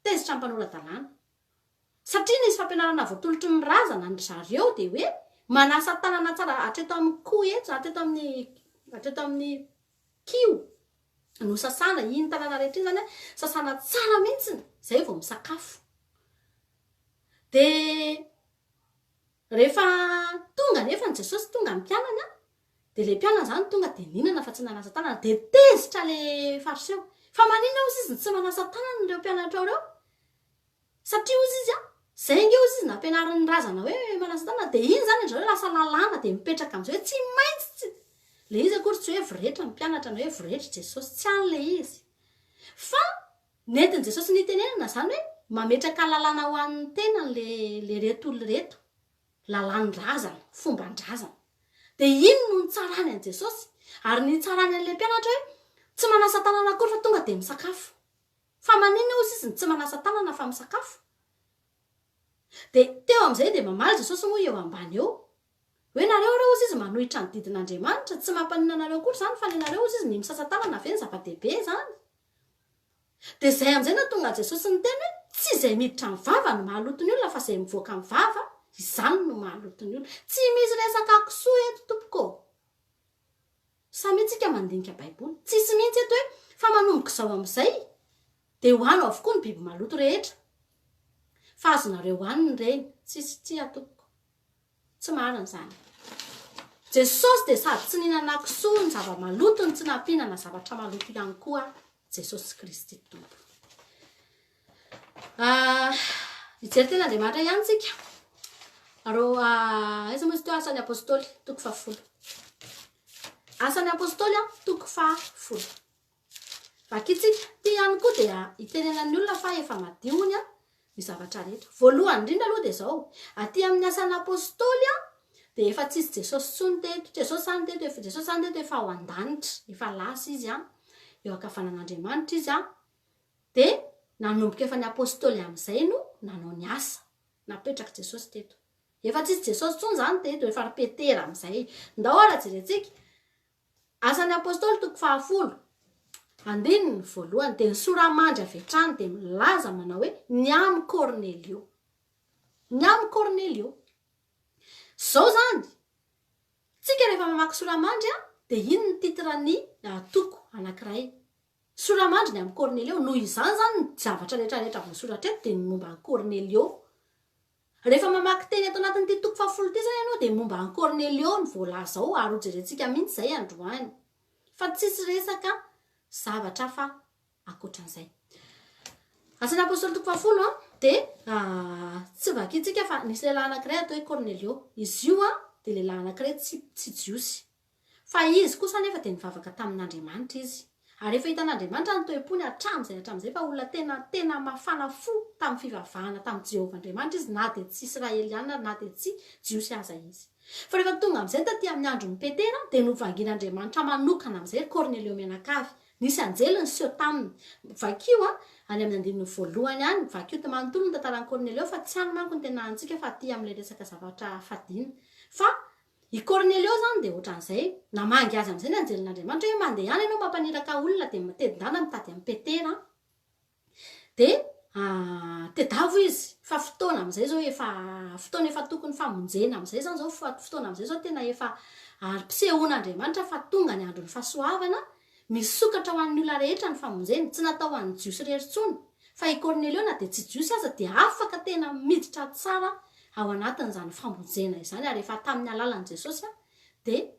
tezitra ny mpanora-dalàna. Satria nisy fampianarana voatolotry ny razana an-dry zareo dia hoe manasa tanana tsara hatreto amin'ny kohy eto, hatreto amin'ny hatreto amin'ny kiho no sasana, iny tanana rehetra iny izany an, sasana tsara mihitsy izay vao misakafo. Dia rehefa tonga anefa ny Jesosy, tonga ny mpianany an, Dia ilay mpianany izany tonga dia nihinana fa tsy nanasa tanana. Dia tezitra ilay fariseo. Fa maninona hozy izy no tsy manasa tanana ireo mpianatrao ireo? Satria hozy izy an, izay ange hozy izy nampianarin'ny razana hoe manasa tanana. Dia iny izany ry zareo lasa lalàna dia mipetraka amin'izay hoe tsy maintsy tsy. Ilay izy akory tsy hoe voretra ny mpianatra na hoe voretra Jesosy. Tsy any ilay izy. Fa nentin'i Jesosy nitenenana izany hoe mametraka lalàna ho an'ny tenany ilay ireto olona ireto. Lalàn-drazana, fomban-drazana. Dia iny no nitsarany an'i Jesosy, ary nitsarany an'ilay mpianatra hoe, tsy manasa tanana akory fa tonga dia misakafo. Fa maninona hozy izy no tsy manasa tanana fa misakafo? Dia teo amin'izay dia mamaly Jesosy moa eo ambany eo, hoe nareo re hozy izy manohitra ny didin'Andriamanitra, tsy mampaninona anareo akory izany fa ny anareo hozy izy ny misasa tanana ve ny zava-dehibe izany? Dia izay amin'izay no nahatonga an'i Jesosy niteny hoe, tsy izay miditra amin'ny vava no mahaloto ny olona fa izay mivoaka amin'ny vava, izany no mahaloto ny olona. Tsy misy resaka kisoa eto tompoko ô! Samia tsika mandinika baiboly. Tsisy mihitsy eto hoe fa manomboka izao amin'izay dia hohano avokoa ny biby maloto rehetra. Fa azonareo hohanina ireny. Tsisy tsia tompoko. Tsy marina izany. Jesosy dia sady tsy nihinana kisoa ny zava-maloto no tsy nampihinana zavatra maloto ihany koa Jesosy Kristy Tompo. Ah, hijery tena Andriamanitra ihany tsika. Ro ah, aiza moa izy teo Asan'ny Apostoly, toko fahafolo. Asan'ny Apostoly, ah, toko fahafolo. Vakitsika. Ity ihany koa dia itenenan'ny olona fa efa madio hono. Ny zavatra rehetra. Voalohany indrindra aloha dia izao, aty amin'ny asan'ny apostoly an, dia efa tsisy Jesosy intsony teto, Jesosy izany teto efa, Jesosy izany teto efa ao an-danitra, efa lasa izy an, eo ankavanan'Andriamanitra izy an, dia nanomboka efa ny apostoly amin'izay no nanao ny asa napetrak'i Jesosy teto. Efa tsisy Jesosy intsony izany teto, efa ry Petera amin'izay. Ndao ara jerentsika. Asan'ny Apostoly toko fahafolo, andininy voalohany, dia ny sora-mandry avy hatrany dia milaza manao hoe ny amin'i Kornelio. Ny amin'i Kornelio. Izao izany, tsika rehefa mamaky sora-mandry dia iny ny titre ny toko anankiray. Sora-mandry ny amin'i Kornelio. Noho izany izany ny zavatra rehetra rehetra voasoratra eto dia ny momba an'i Kornelio. Rehefa mamaky teny ato anatin'ity toko fahafolo ity izany ianao dia momba an'i Kornelio no voalaza ao ary hojerentsika mihitsy izay androany. Fa tsisy resaka zavatra hafa ankoatran'izay. Asan'ny Apostoly toko fahafolo an, dia tsy vakintsika fa nisy lehilahy anankiray atao hoe Kornelio. Izy io an, dia lehilahy anankiray tsy tsy Jiosy. Fa izy kosa anefa dia nivavaka tamin'Andriamanitra izy. Ary efa hitan'Andriamanitra ny toe-pony hatramin'izay hatramin'izay fa olona tena tena mafana fo tamin'ny fivavahana tamin'i Jehovah Andriamanitra izy na dia tsy Israeliana na dia tsy Jiosy aza izy. Fa rehefa tonga amin'izay taty amin'ny andron'i Petera dia novangian'Andriamanitra manokana amin'izay ry Kornelio mianakavy. Nisy anjely niseho taminy. Vakio a, any amin'ny andininy voalohany any, vakio manontolo ny tantaran'i Kornelio fa tsy any manko ny tena antsika fa aty amin'ilay resaka zavatra fadiana. Fa I Kornelio izany dia ohatran'izay, namangy azy amin'izay ny anjelin'Andriamanitra hoe mandehana ianao mampaniraka olona dia mitedindana mitady an'i Petera an, dia tedavo izy fa fotoana amin'izay izao efa fotoana efa tokony famonjena amin'izay izany izao fa fotoana amin'izay izao tena efa ary mpisehoan'Andriamanitra fa tonga ny andron'ny fahasoavana, misokatra ho an'ny olona rehetra ny famonjena, tsy natao ho an'ny Jiosy irery intsony fa i Kornelio na dia tsy Jiosy aza dia afaka tena miditra tsara ao anatin'izany famonjena izany ary efa tamin'ny alalan'i Jesosy dia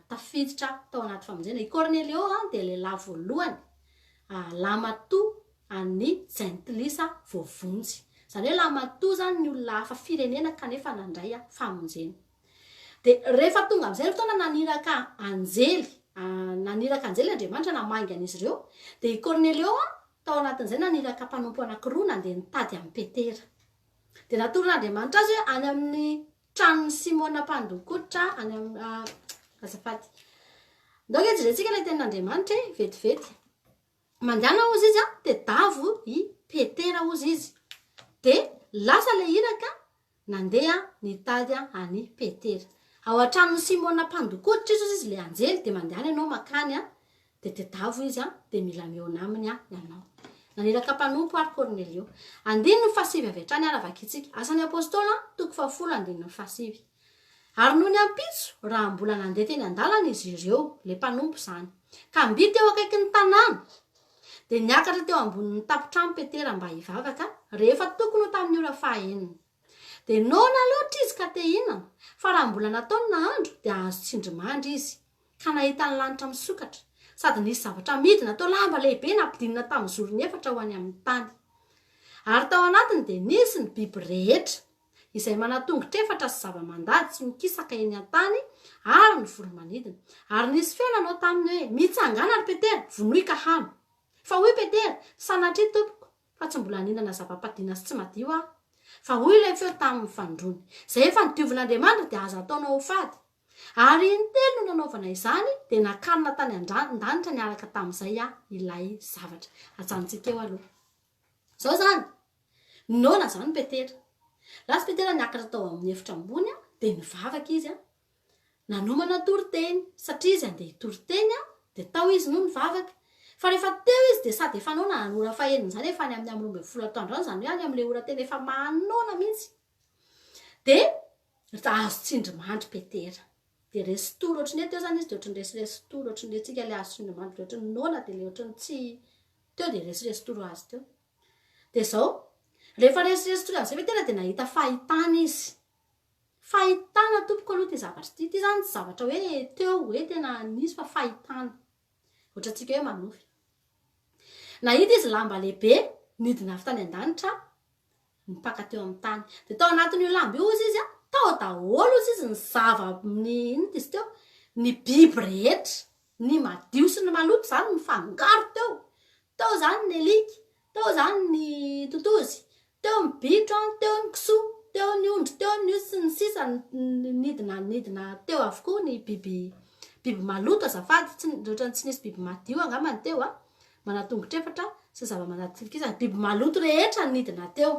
tafiditra tao anaty famonjena. I Kornelio dia lehilahy voalohany lamatoa an'ny jentilisa voavonjy. Izany hoe lamatoa izany ny olona hafa firenena kanefa nandray famonjena. Dia rehefa tonga amin'izay ny fotoana naniraka anjely, naniraka anjely Andriamanitra namangy an'izy ireo, dia i Kornelio tao anatin'izay naniraka mpanompo anankiroa nandeha nitady an'i Petera. Dia natoron'Andriamanitra azy hoe any amin'ny tranon'i Simona mpandokoditra any amin'ny ah, azafady. Ndao ange jerentsika ilay tenin'Andriamanitra e, vetivety. Mandehana hozy izy an, tedavo i Petera hozy izy. Dia lasa ilay iraka nandeha nitady an'i Petera. Ao an-tranon'i Simona mpandokoditra izy hozy izy ilay anjely, dia mandehana ianao makany an. Dia tedavo izy an, dia mila mihaona aminy an ianao. Naniraka mpanompo ary Kornelio. Andininy fahasivy avy hatrany ary vakintsika. Asan'ny Apostoly an, toko fahafolo andininy fahasivy. Ary nony ampitso, raha mbola nandeha teny an-dalana izy ireo, ilay mpanompo izany, ka mby teo akaikin'ny tanàna, dia niakatra teo ambonin'ny tampon-trano Petera mba hivavaka, rehefa tokony ho tamin'ny ora fahaenina. Dia noana loatra izy ka te hihinana, fa raha mbola nataony nahandro, dia azo tsindrimandry izy. ka nahita ny lanitra misokatra, sady nisy zavatra midina toa lamba lehibe nampidinina tamin'ny zorony efatra ho any amin'ny tany. Ary tao anatiny dia nisy ny biby rehetra, izay manan-tongotra efatra sy zava-mandady sy mikisaka eny an-tany ary ny voro-manidina. Ary nisy feo nanao taminy hoe, Mitsangàna, ry Petera, vonoy ka hano. Fa hoy Petera, Sanatria, Tompoko, fa tsy mbola nihinana zava-padiana sy tsy madio aho. Fa hoy ilay feo taminy fanindroany, Izay efa nodiovin'Andriamanitra dia aza ataonao ho fady. Ary intelo no nanaovana izany, dia nakarina tany an-danitra niaraka tamin'izay ilay zavatra. Ajanontsika eo aloha. Izao izany, noana izany Petera. Lasa Petera niakatra tao amin'ny efitra ambony, dia nivavaka izy, nanomana toriteny, satria izy handeha hitory teny, dia tao izy no nivavaka. Fa rehefa teo izy dia sady efa noana, any ora fahenina izany, efa any amin'ny amin'ny 12 atoandro any, izany hoe any amin'ilay ora tena efa mahanoana mihitsy. Dia azo tsindrimandry Petera. Dia resy tory ohatran'ny hoe teo izany izy dia ohatran'ny resiresy tory, ohatran'ny hoe tsika ilay azo tsindrimandry dia ohatran'ny noana dia ilay ohatran'ny tsy teo dia resiresy tory ho azy teo. Dia izao, rehefa resiresy tory amin'izay Petera dia nahita fahitana izy. Fahitana tompoko aloha ity zavatra ity. Ity izany tsy zavatra hoe teo hoe tena nisy fa fahitana. Ohatrantsika hoe manofy. Nahita izy lamba lehibe nidina avy tany an-danitra nipaka teo amin'ny tany. Dia tao anatin'io lamba io hozy izy, tao daholo hozy izy ny zava, ny inona izy teo, ny biby rehetra, ny madio sy ny maloto izany nifangaro teo. Tao izany ny alika, tao izany ny totozy, Teo ny bitro an, teo ny kisoa, teo ny ondry, teo ny osy sy ny sisa nidina nidina teo avokoa ny biby biby maloto azafady, tsy ohatran'ny tsy nisy biby madio angamba ny teo an, manan-tongotra efatra sy zava-manady biby maloto rehetra nidina teo.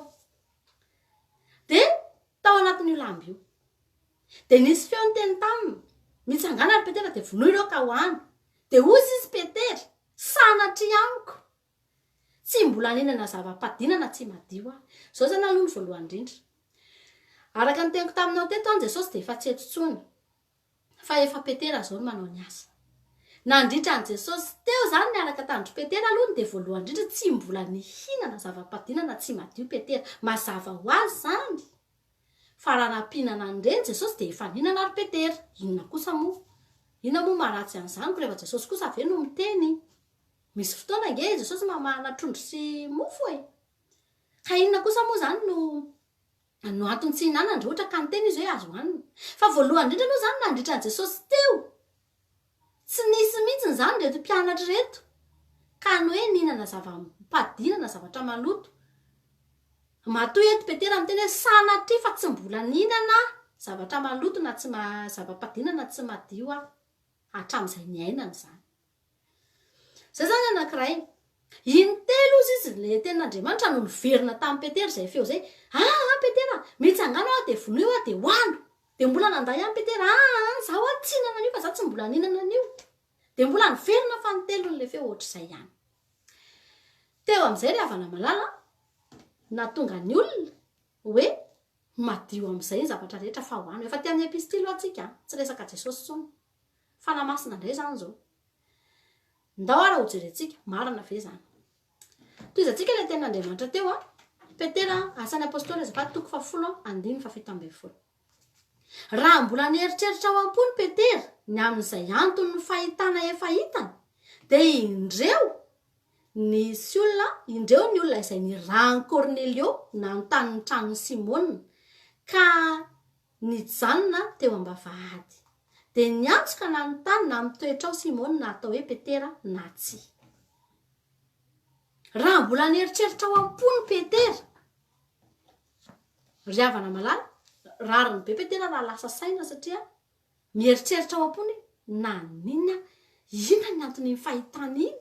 Dia tao anatin'io lambo io. Dia nisy feo niteny taminy, Mitsangàna ry Petera dia vonoy ireo ka hohano. Dia hoy izy Petera, Sanatria amiko! Tsy mbola nihinana zava-padinana tsy madio aho. Izao izany aloha ny voalohany indrindra. Araka ny teniko taminao teto an, Jesosy dia efa tsy eto intsony. Fa efa Petera izao no manao ny asa. Nandritra an'i Jesosy teo izany niaraka tamin-dry Petera aloha ny dia voalohany indrindra tsy mbola nihinana zava-padinana tsy madio Petera. Mazava ho azy izany fa raha nampihinana an'ireny Jesosy dia efa nihinana ry Petera. Inona kosa moa? Inona moa maharatsy an'izany ko rehefa Jesosy kosa ve no miteny? Misy fotoana ange Jesosy mamahana trondro sy mofo e! Ka inona kosa moa izany no no antony tsy hihinanany raha ohatra ka niteny izy hoe azo hohanina? Fa voalohany indrindra aloha izany nandritra an'i Jesosy teo, tsy nisy mihitsy izany ireto mpianatra ireto ka ny hoe nihinana zava-padina na zavatra maloto. Matoa eto Petera miteny hoe sanatria fa tsy mbola nihinana zavatra maloto na tsy zava-padina na tsy madio aho hatramin'izay niainana izany. Izay izany anankiray. Intelo hozy izy ilay tenin'Andriamanitra no niverina tamin'i Petera izay feo izay. Aa Petera, mitsangàna hoa dia vonoy hoa dia hohano. Dia mbola nandà ihany Petera, aa za hoa tsy hihinana an'io fa za tsy mbola nihinana an'io. Dia mbola niverina fanintelony ilay feo ohatr'izay ihany. Teo amin'izay ry havana malala, nahatonga ny olona hoe madio amin'izay ny zavatra rehetra fa hohano. Efa aty amin'ny epistily hoa tsika, tsy resaka Jesosy intsony. Fanahy Masina indray izany izao. Ndao ara hojerentsika, marina ve izany? Tohizantsika ilay tenin'Andriamanitra teo a. Petera, Asan'ny Apostoly azafady, toko fahafolo, andininy fahafito ambin'ny folo. Raha mbola nieritreritra ao am-pony Petera ny amin'izay anton'ny fahitana efa hitany, dia indreo nisy olona, indreo ny olona izay nirahan'i Kornelio nanontany ny tranon'i Simona, ka Nijanona teo am-bavahady. Dia niantso ka nanontany na mitoetra ao Simona na atao hoe Petera na tsia. Raha mbola nieritreritra ao am-pony Petera, ry havana malala, rariny be Petera raha lasa saina satria mieritreritra ao am-pony hoe naninona, inona ny anton'iny fahitana iny?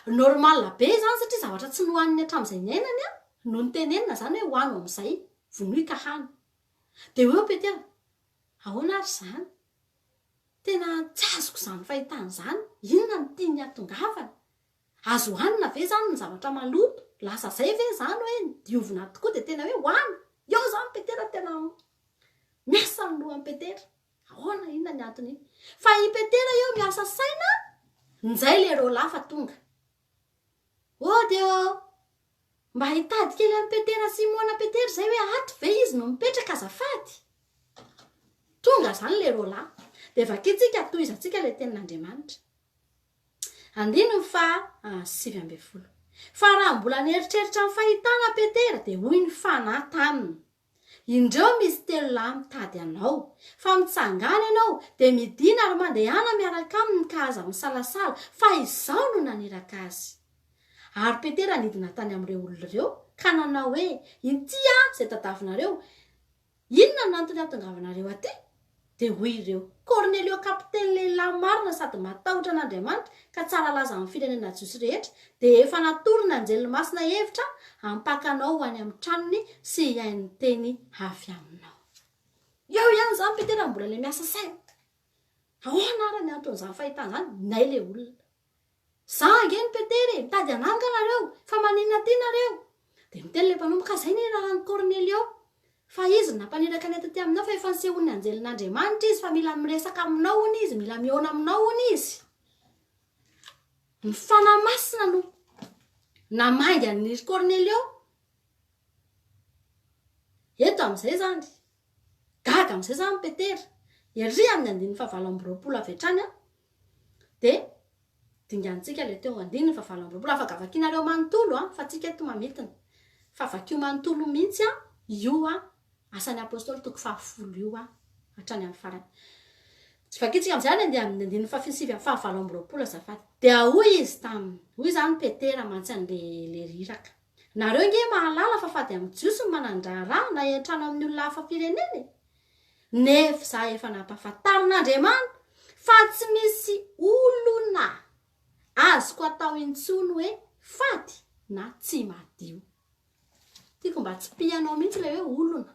Normal be izany satria zavatra tsy nohaniny hatramin'izay niainany an, no notenenina izany hoe hohano amin'izay, vonoy ka hano. Dia hoy Petera, ahoana ary izany? Tena tsy azoko izany fahitana izany, inona no tiany hahatongavana? Azo hohanina ve izany ny zavatra maloto? Lasa izay ve izany hoe diovina tokoa dia tena hoe hohano? Eo izany Petera tena miasa ny lohan'i Petera. Ahoana inona ny antony iny? Fa i Petera eo miasa saina, njay le Rola fa tonga. Ody ô! Mba hitady kely an'i Petera sy Simona Petera izay hoe ato ve izy no mipetraka azafady? Tonga zany le Rola. Dia vakintsika tohizantsika le tenin'Andriamanitra. Andininy faha 19. Fa raha mbola nieritreritra ny fahitana Petera dia hoy ny Fanahy taminy, Indreo misy telo lahy mitady anao. Fa mitsangàna ianao, dia midìna ary mandehana miaraka aminy ka aza misalasala, fa izaho no naniraka azy. Ary Petera nidina tany amin'ireo olona ireo, ka nanao hoe, Inty aho, izay tadavinareo. Inona no antony hahatongavanareo aty? Dia hoy ireo, Kornelio kapiteny lehilahy marina sady matahotra an'Andriamanitra ka tsara laza amin'ny firenena jiosy rehetra, dia efa natoron'ny anjely masina hevitra hampaka anao ho any amin'ny tranony sy hihaino ny teny avy aminao. Eo ihany izany Petera mbola ilay miasa saina. Ahoana ary ny anton'izany fahitana izany? Nay ilay olona. Za ange ny Petera e, mitady anah nga nareo, fa maninona aty nareo? Dia miteny ilay mpanompo, ka zay nirahan'i Kornelio, fa izy no nampaniraka anay taty aminao, fa efa nisehoan'ny anjelin'Andriamanitra izy, fa mila miresaka aminao hono izy, mila mihaona aminao hono izy. Ny Fanahy Masina no namangy an'i Kornelio. Eto amin'izay izany, gaga amin'izay izany Petera, ery amin'ny andininy fahavalo amby roapolo avy hatrany an, Dia dinganintsika ilay teo andininy faha 28. Afaka vakianareo manontolo an, fa tsika eto mamintina. Fa vakio manontolo mihitsy an, io an, Asan'ny Apostoly toko fahafolo io an, hatrany amin'ny farany. Tsy vakintsika amin'izay any andeha amin'ny andininy faha sivy faha 28 azafady. Dia hoy izy taminy, hoy izany Petera mantsy an'ilay ilay riraka. Nareo ange mahalala fa fady amin'ny Jiosy ny manan-draharaha na hiantrano amin'ny olona hafa firenena e! Nefa izaho efa nampahafantarin'Andriamanitra fa tsy misy olona azoko atao intsony hoe fady na tsy madio. Tiako mba tsipihanao mihitsy ilay hoe olona.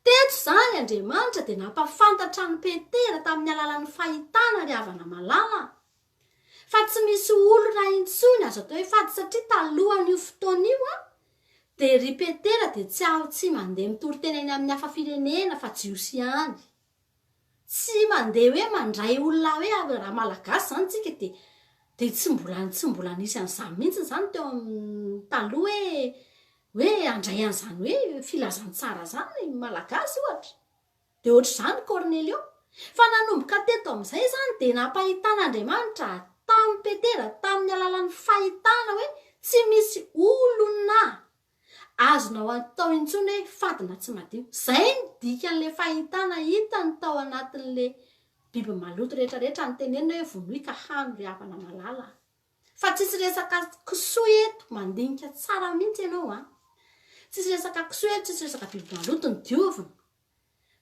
Teto izany Andriamanitra dia nampahafantatra an'i Petera tamin'ny alalan'ny fahitana ry havana malala a! Fa tsy misy olona intsony azo atao hoe fady satria talohan'io fotoana io a, dia ry Petera dia tsy aho tsy mandeha mitory teny eny amin'ny hafa firenena fa Jiosy ihany. Tsy mandeha hoe mandray olona hoe raha Malagasy izany tsika dia dia tsy mbola tsy mbola nisy an'izany mihitsy izany teo amin'ny taloha hoe hoe handray an'izany hoe filazantsara izany ny Malagasy ohatra. Dia ohatr'izany Kornelio. Fa nanomboka teto amin'izay izany dia nampahitan'Andriamanitra tamin'i Petera tamin'ny alalan'ny fahitana hoe tsy misy olona azonao atao intsony hoe fady na tsy madio. Izay no dikan'ilay fahitana hitany tao anatin'ilay biby maloto rehetra rehetra notenenina hoe vonoy ka hano ry havana malala a. Fa tsisy resaka kisoa eto, mandinika tsara mihitsy ianao an. Tsisy resaka kisoa eto, tsisy resaka biby maloto ny diovina.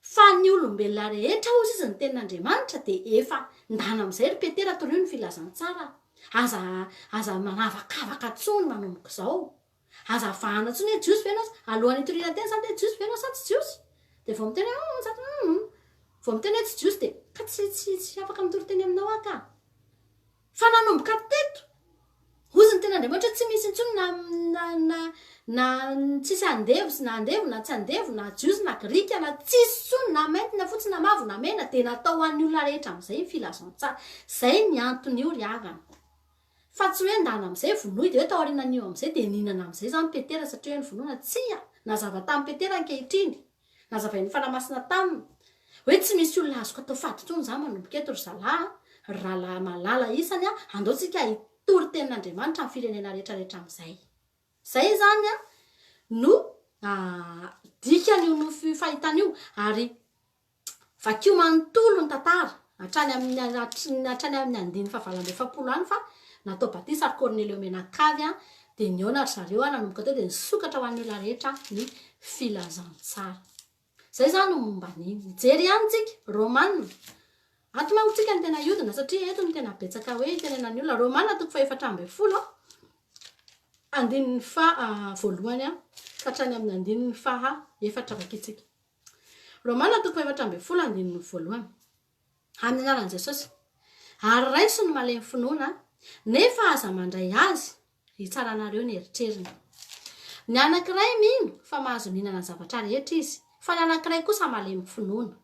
Fa ny olombelona rehetra hozy izy ny tenin'Andriamanitra dia efa ndana amin'izay ry Petera torio ny filazantsara. Aza aza manavakavaka tsony manomboka izao. Aza avahana tsony hoe jiosy ve ianao alohan'ny hitoriana teny zany hoe jiosy ve ianao sa tsy jiosy? Dia vao miteny hoe humm za humm vao miteny hoe tsy jiosy dia ka tsy tsy tsy afaka mitory teny aminao aho ka. Fa nanomboka teto, hozy ny tenin'Andriamanitra hoe tsy misy intsony na na na na tsisy andevo sy na andevo na tsy andevo na jiosy na grika na tsisy intsony na mainty na fotsy na mavo na mena dia natao ho an'ny olona rehetra amin'izay ny filazantsara. Izay ny anton'io ry havana. Fa tsy hoe ndana amin'izay vonoy dia hoe taorianan'io amin'izay dia nihinana amin'izay izany Petera satria hoe novonoina. Tsia! Nazava tamin'i Petera ankehitriny. Nazavain'ny Fanahy Masina taminy hoe tsy misy olona azoko atao fady intsony izany manomboka eto ry zalahy a, ry rahalahy malala isany a, andao tsika hitory tenin'Andriamanitra amin'ny firenena rehetra rehetra amin'izay. Izay izany a no dikan'io nofy fahitana io ary vakio manontolo ny tantara hatrany amin'ny hatrany amin'ny andininy fahavalo amby 40 any fa natao batisa ry Kornelio mianakavy a, dia nihaona ry zareo a, nanomboka teo dia nisokatra ho an'ny olona rehetra ny filazantsara. Izay izany no momba an'iny. Mijery ihany tsika, Romana. Ato manko tsika no tena hiodina satria eto no tena betsaka hoe itenenan'ny olona. Romana toko faha-14, andininy faha voalohany ka hatrany amin'ny andininy faha efatra vakintsika. Romana toko faha-14 andininy voalohany. Amin'ny anaran'i Jesosy. Ary raiso ny malemy finoana, nefa aza mandray azy hitsaranareo ny eritreriny. Ny anankiray mino fa mahazo mihinana ny zavatra rehetra izy, fa ny anankiray kosa malemy finoana,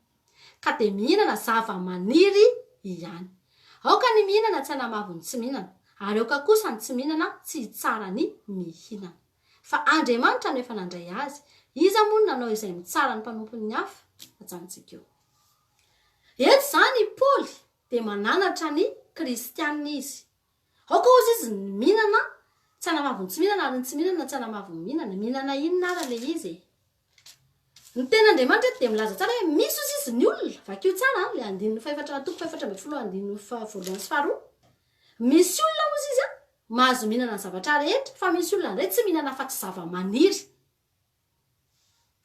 ka dia mihinana zava-maniry ihany. Aoka ny mihinana tsy hanamavo ny tsy mihinana, ary aoka kosa ny tsy mihinana tsy hitsara ny mihinana. Fa Andriamanitra no efa nandray azy. Iza moa no nanao izay mitsara ny mpanompon'ny hafa? Ajanontsika eo. Eto izany i Paoly dia mananatra ny kristiana izy. Aoka hozy izy ny mihinana tsy hanamavo ny tsy mihinana ary ny tsy mihinana tsy hanamavo ny mihinana. Mihinana inona ara ilay izy e? Ny tenin'Andriamanitra eto dia milaza tsara hoe misy hozy izy ny olona, vakio tsara an, ilay andininy fahefatra, toko fahefatra 14 andininy voalohany sy faharoa. Misy olona hozy izy an, mahazo mihinana ny zavatra rehetra, fa misy olona indray tsy mihinana afa-tsy zava-maniry.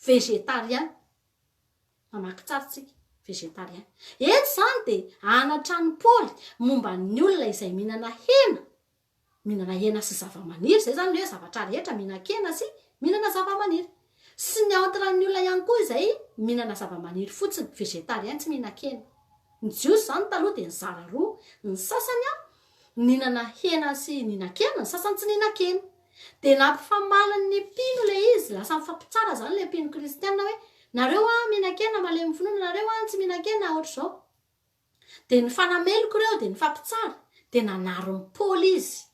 Végétarien. Mamaky tsara tsika. Végétarien. Eto izany dia anatra an'i Paoly momba ny olona izay mihinana hena, mihinana hena sy zava-maniry, izay izany ny hoe zavatra rehetra, mihinan-kena sy mihinana zava-maniry. Sy ny entre ny olona ihany koa izay mihinana zava-maniry fotsiny, végétarien, tsy mihinan-kena. Ny Jiosy izany taloha dia nizara roa, ny sasany nihinana hena sy nihinan-kena, ny sasany tsy nihinan-kena. Dia nampifamaly ny mpino ilay izy, lasa nifampitsara izany ilay mpino kristiana hoe, nareo an mihinan-kena malemy finoana, nareo an tsy mihinan-kena ohatr'izao. Dia nifanameloka ireo, dia nifampitsara, dia nanarin'i Paoly izy.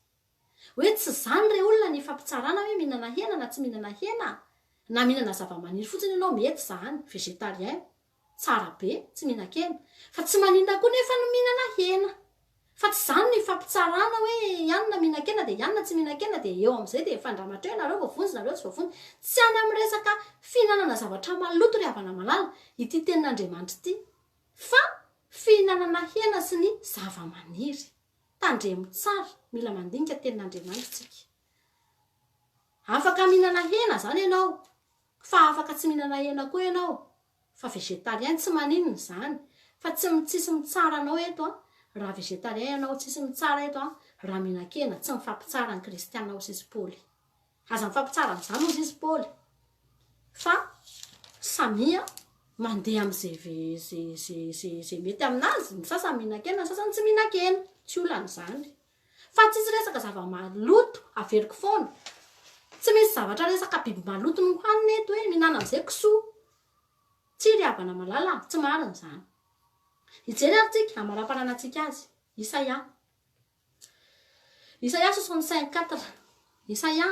Hoe tsy izany re olona ny ifampitsarana hoe mihinana hena na tsy mihinana hena, na mihinana zava-maniry fotsiny ianao mety izany, végétarien. Tsara be, tsy mihinan-kena. Fa tsy maninona koa nefa ny mihinana hena. Fa tsy izany no ifampitsarana hoe i anona mihinan-kena dia i anona tsy mihinan-kena dia eo amin'izay dia mifandramatra eo ianareo voavonjy nareo tsy voavonjy. Tsy any amin'ny resaka fihinanana zavatra maloto ry havana malala ity tenin'Andriamanitra ity fa fihinanana hena sy ny zava-maniry. Tandremo tsara, mila mandinika tenin'Andriamanitra tsika. Afaka mihinana hena zany ianao, fa afaka tsy mihinana hena koa ianao, fa végétarien tsy maninona izany, fa tsy tsisy mitsara anao eto an, raha végétarien ianao tsisy mitsara eto an, raha mihinan-kena tsy mifampitsara ny kristiana hoy izy Paoly. Aza mifampitsara amin'izany hozy izy Paoly, fa samia mandeha amin'izay ze ze ze ze mety aminazy, ny sasany mihinan-kena, ny sasany tsy mihinan-kena, tsy olana izany. Fa tsisy resaka zava-maloto, averiko foana. Tsy misy zavatra resaka biby maloto nohanina eto hoe mihinana an'izay kisoa. Tsia ry havana malala a, tsy marina izany. Hijery ary tsika, hamarampananantsika azy. Isaia. Isaia 65 quatre. Isaia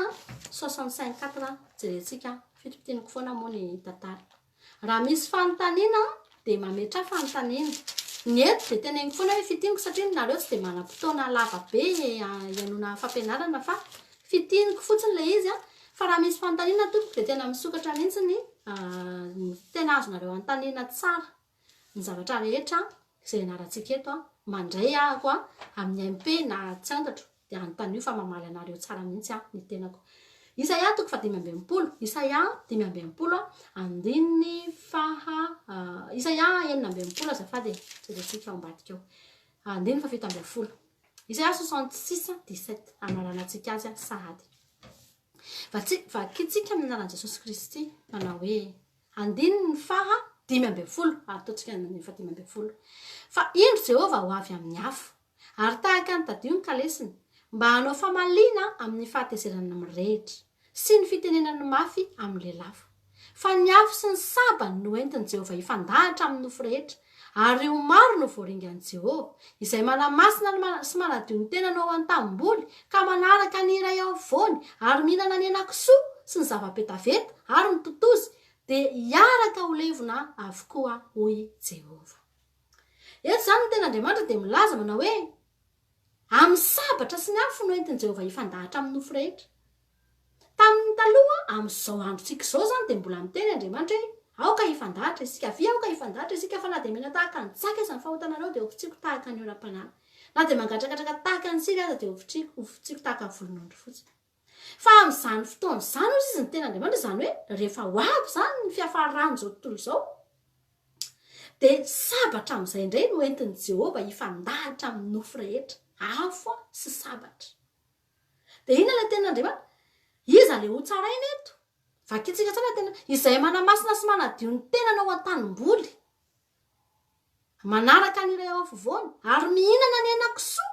65 quatre, jerentsika. Fitopitiniko foana moa ny tantara. Raha misy fanontaniana dia mametraha fanontaniana. Ny eto dia teneniko foana hoe fitiniko satria nareo tsy dia manam-potoana lava be hihainoana fampianarana fa fitiniko fotsiny ilay izy an. Fa raha misy fanontaniana tompoko dia tena misokatra mihitsy ny tena azonareo anontaniana tsara ny zavatra rehetra izay ianarantsika eto an. Mandray ahako amin'ny MP na tsy fantatro. Dia anontanio fa mamaly anareo tsara mihitsy aho ny tenako. Isaia toko fahadimy amby 60, Isaia 65 andininy faha Isaia 66 azafady e, jerentsika ao ambadika ao. Andininy faha 17. Isaia 66 17 hamaranantsika azy sahady. Vakintsika amin'ny anaran'i Jesosy Kristy manao hoe andininy faha 15 ary ataontsika andininy faha 15. Fa indro Jehovah ho avy amin'ny afo Ary tahaka ny tadio ny kalesiny, mba hanao famaliana amin'ny fahatezerana mirehitra, sy ny fitenenany mafy amin'ny lelafo. Fa ny afo sy ny sabany no entin'i Jehovah hifandahatra amin'ny nofo rehetra, ary ho maro no voaringan'i Jehovah, izay manamasina sy manadio ny tenany ho ao an-tanimboly, ka manaraka ny iray ao afovoany, ary mihinana ny henakisoa sy ny zava-betaveta ary ny totozy, dia hiaraka ho levona avokoa, hoy Jehovah. Eto izany ny tenin'Andriamanitra dia milaza manao hoe, Amin'ny sabatra sy ny afo no entin'i Jehovah hifandahatra amin'ny nofo rehetra. Tamin'ny taloha, amin'izao androntsika izao izany dia mbola miteny Andriamanitra hoe, Aoka hifandahatra isika, avia aoka hifandahatra isika, fa na dia mena tahaka ny jaka aza ny fahotanareo dia hofotsiako tahaka ny oram-panala, na dia mangatrakatraka tahaka ny sira aza dia hofotsiako tahaka ny volon'ondry fotsy. Fa amin'izany fotoana izany hozy izy ny tenin'Andriamanitra, izany hoe rehefa ho avy izany ny fiafaran'izao tontolo izao, dia sabatra amin'izay indray no entin'i Jehovah hifandahatra amin'ny nofo rehetra, afo sy sabatra. Dia inona ilay tenin'Andriamanitra? Iza ilay hotsaraina eto? Vakintsika tsara ilay tena, izay manamasina sy manadio ny tenany ao an-tanimboly, manaraka ny iray ao afovoany, ary mihinana ny henakisoa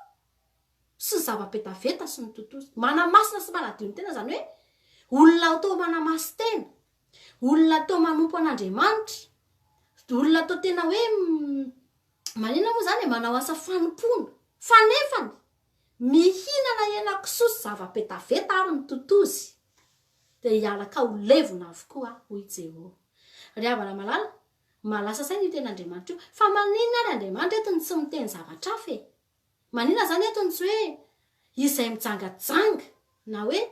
sy ny zava-betaveta sy ny totozy. Manamasina sy manadio ny tena, izany hoe olona atao manamasin-tena, olona atao manompo an'Andriamanitra, olona atao tena hoe maninona moa izany e, manao asa fanompoana, fa nefany mihinana henakisoa sy zava-betaveta ary ny totozy, dia hiaraka ho levona avokoa, hoy Jehovah. Ry havana malala, Mahalasa saina io tenin'Andriamanitra io. Fa maninona ary Andriamanitra eto no tsy miteny zavatra hafa e? Maninona izany eto no tsy hoe izay mijangajanga na hoe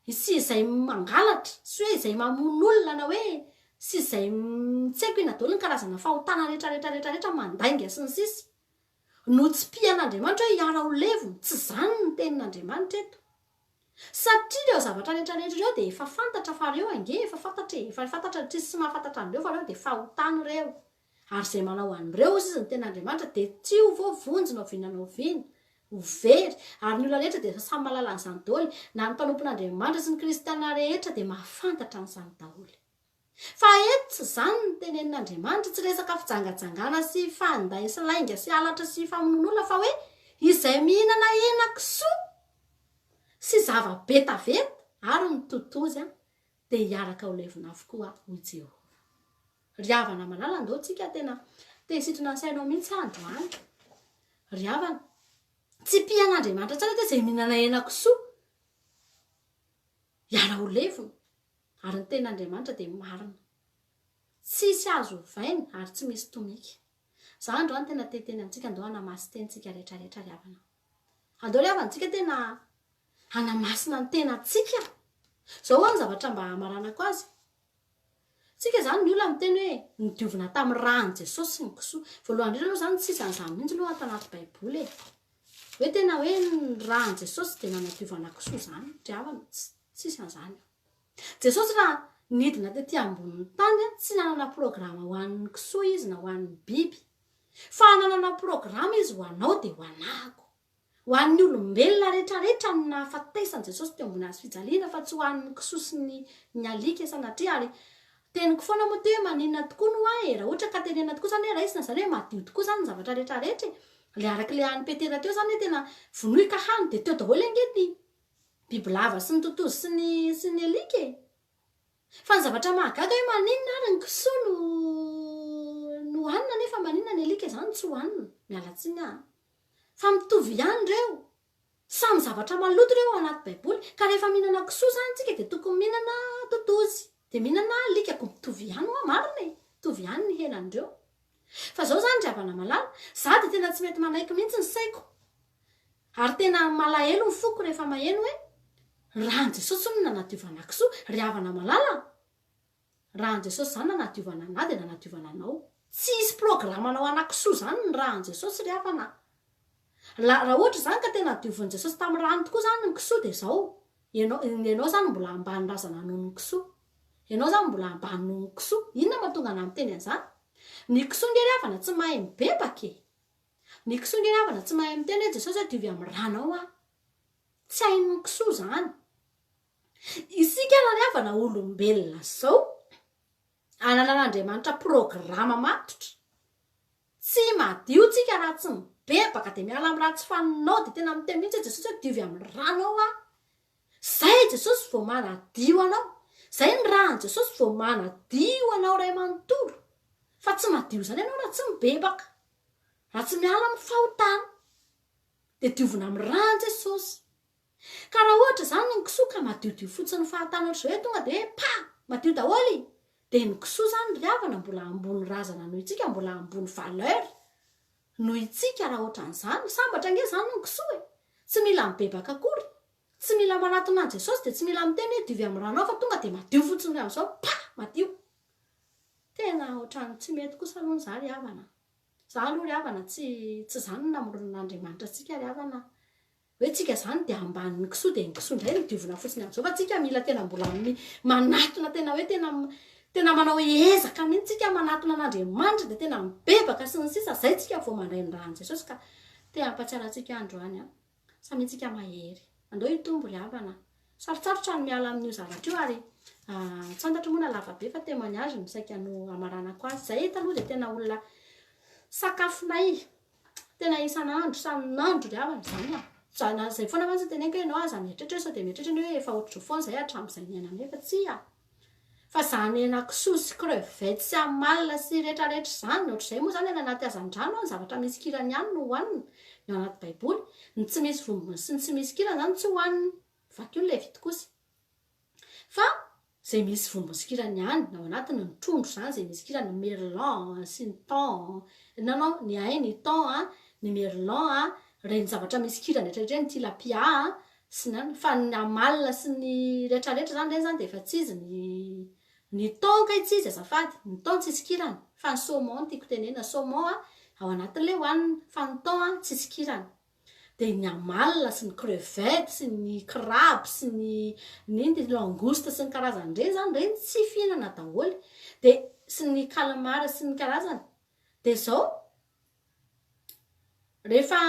sy izay mangalatra sy hoe izay mamono olona na hoe sy izay tsy haiko inona daholo ny karazana fahotana rehetra rehetra rehetra rehetra mandainga sy ny sisa no tsipihan'Andriamanitra hoe hiara ho levona. Tsy izany ny tenin'Andriamanitra eto. Satria ireo zavatra rehetra rehetra ireo dia efa fantatra fa ireo ange efa fantatra e, efa fantatra tsisy tsy mahafantatra an'ireo fa ireo dia fahotana ireo. Ary izay manao an'ireo hozy izy ny tenin'Andriamanitra dia tsy ho voavonjy na oviana na oviana, ho very. Ary ny olona rehetra dia efa samy mahalala an'izany daholo, na ny mpanompon'Andriamanitra sy ny kristiana rehetra dia mahafantatra an'izany daholo. Fa eto tsy izany no tenenin'Andriamanitra, tsy resaka fijangajangana sy fanday sy lainga sy halatra sy famonoan'olona fa hoe izay mihinana henakisoa sy zava-betaveta ary ny totozy dia hiaraka ho levona avokoa hoy Jehovah. Ry havana malala andao tsika tena te hisitrina ny sainao mihitsy aho androany. Ry havana, tsipihan'Andriamanitra tsara ity izay mihinana henakisoa hiara ho levona. Ary ny tenin'Andriamanitra dia marina. Tsisy azo ovaina ary tsy misy tomika. Za androany tena te hiteny amintsika andao hanamasin-tena tsika rehetra rehetra ry havana. Andao ry havana tsika tena hanamasina ny tenantsika. Zao ho'a ny zavatra mba hamaranako azy. Tsika zany ny olona miteny hoe nodiovina tamin'ny ràn'i Jesosy ny kisoa. Voalohany indrindra aloha zany tsisy an'izany mihitsy aloha ato anaty baiboly e. Hoe tena hoe ny ràn'i Jesosy dia nanadiovana kisoa zany ry havana. Tsisy an'izany ao. Jesosy raha nidina tety ambonin'ny tany, tsy nanana programa ho an'ny kisoa izy na ho an'ny biby. Fa nanana programa izy ho anao dia ho anahako. Ho an'ny olombelona rehetrarehetra no nahafatesan'i Jesosy teo ambony hazo fijaliana fa tsy ho an'ny kisoa sy ny ny alika sanatria ary teniko foana moa ty hoe maninona tokoa no ahy e raha ohatra ka tenenina tokoa zany hoe raisina zany hoe madio tokoa zany ny zavatra rehetrarehetra e le araka le an'i Petera teo zany hoe tena vonoy ka hano de teo daholo ange ny bibilava sy ny totozy sy ny sy ny alika e fa ny zavatra mahagaga hoe maninona ary ny kisoa no no hanina nefa maninona ny alika zany tsy hohanina miala tsiny aho Fa mitovy ihany ireo. Samy zavatra maloto ireo ao anaty baiboly. Ka rehefa mihinana kisoa izany tsika dia tokony mihinana totozy. Dia mihinana alika koa mitovy ihany hoa marina e. Mitovy ihany ny henan'ireo. Fa zao izany ry havana malala, za dia tena tsy mety manaiky mihitsy ny saiko. Ary tena malahelo ny foko rehefa maheno hoe ràn'i Jesosy hono no nanadiovana kisoa. Ry havana malala a! Raha an'i Jesosy izany nanadiovana anah dia nanadiovana anao. Tsy hisy programanao hanakisoa izany ny ra an'i Jesosy ry havana a. La, raha ohatra izany ka tena diovin'i Jesosy tamin'ny rany tokoa izany ny kisoa dia izao, ianao, ianao izany mbola ambany razana noho ny kisoa. Ianao izany mbola ambany noho ny kisoa. Inona mahatonga anah miteny an'izany? Ny kisoa nge ry havana tsy mahay mibebaka e. Ny kisoa nge ry havana tsy mahay miteny hoe Jesosy ô diovy amin'ny ranao aho. Tsy hain'ny kisoa izany. Isika raha ry havana olombelona zao, ananan'Andriamanitra programa matotra. Tsy madio tsika raha tsy mibebaka dia miala amin'ny ratsy fanao dia tena miteny mihitsy hoe Jesosy hoe diovy amin'ny ranao aho. Zay Jesosy vao manadio anao. Zay ny ran'i Jesosy vao manadio anao ray manontolo. Fa tsy madio izany ianao raha tsy mibebaka. Raha tsy miala amin'ny fahotana. Dia diovina amin'ny ran'i Jesosy. Ka raha ohatra izany ny kisoa ka madiodio fotsiny fahatany ohatr'izao hoe tonga dia hoe pa! Madio daholo e! Dia ny kisoa izany ry havana mbola ambony razana noho itsika, mbola ambony valeur noho itsika raha ohatran'izany. Sambatra ange izany ny kisoa e! Tsy mila mibebaka akory, tsy mila manatona an'i Jesosy dia tsy mila miteny hoe diovy amin'ny ranao fa tonga dia madio fotsiny amin'izao, pa! Madio! Tena ohatran'ny tsy mety kosa aloha ny za ry havana a! Za aloha ry havana tsy tsy izany no namoronan'Andriamanitra antsika ry havana a! Hoe tsika zany dia ambanin'ny kisoa dia ny kisoa indray no diovina fotsiny amin'izao fa tsika mila tena mbola manatona tena hoe tena tena manao ezaka mihitsy tsika manatona an'Andriamanitra dia tena mibebaka sy ny sisa zay tsika vao mandray ny ran'i Jesosy ka te hampatsiaro antsika androany an samia tsika mahery andao hitombo ry havana sarotsarotra ny miala amin'io zavatra io ary tsy fantatro moa na lava be fa témoignage no saika no hamaranako azy zay taloha dia tena olona sakafonay Tena isan'andro, isan'andro ry havana izany a! Za na zay foana mantsy no teneniko hoe ianao aza mieritreritra hoe sao dia mieritreritra ianao hoe efa ohatr'izao foana izay hatramin'izay niainanay fa tsia! Fa izany henakisoa sy crevette sy amalona sy retraretra izany, ohatr'izay moa izany any anaty hazandrano an, zavatra misy kirany ihany no hohanina, ny ao anaty baiboly, ny tsy misy vombony sy ny tsy misy kirany izany tsy hohanina, vakio ny levitikosy. Fa izay misy vombony sy kirany ihany ao anatiny, ny trondro izany izay misy kirany, ny merlan sy ny thon, non non, ny hay ny thon an, ny merlan an, ireny zavatra misy kirany rehetra ireny, tilapia an, sy ny anona, fa ny amalona sy ny rehetra rehetra izany ireny izany dia efa tsy izy ny, ny thon kay tsy izy azafady, ny thon tsisy kirany, fa ny saumon no tiako tenenina, saumon an ao anatin'ilay hohanina, fa ny thon an tsisy kirany. Dia ny amalona sy ny crevette sy ny crabe sy ny ny inona ity langouste sy ny karazany ireny izany, ireny tsy fihinana daholo. Dia sy ny calmar sy ny karazany. Dia izao, rehefa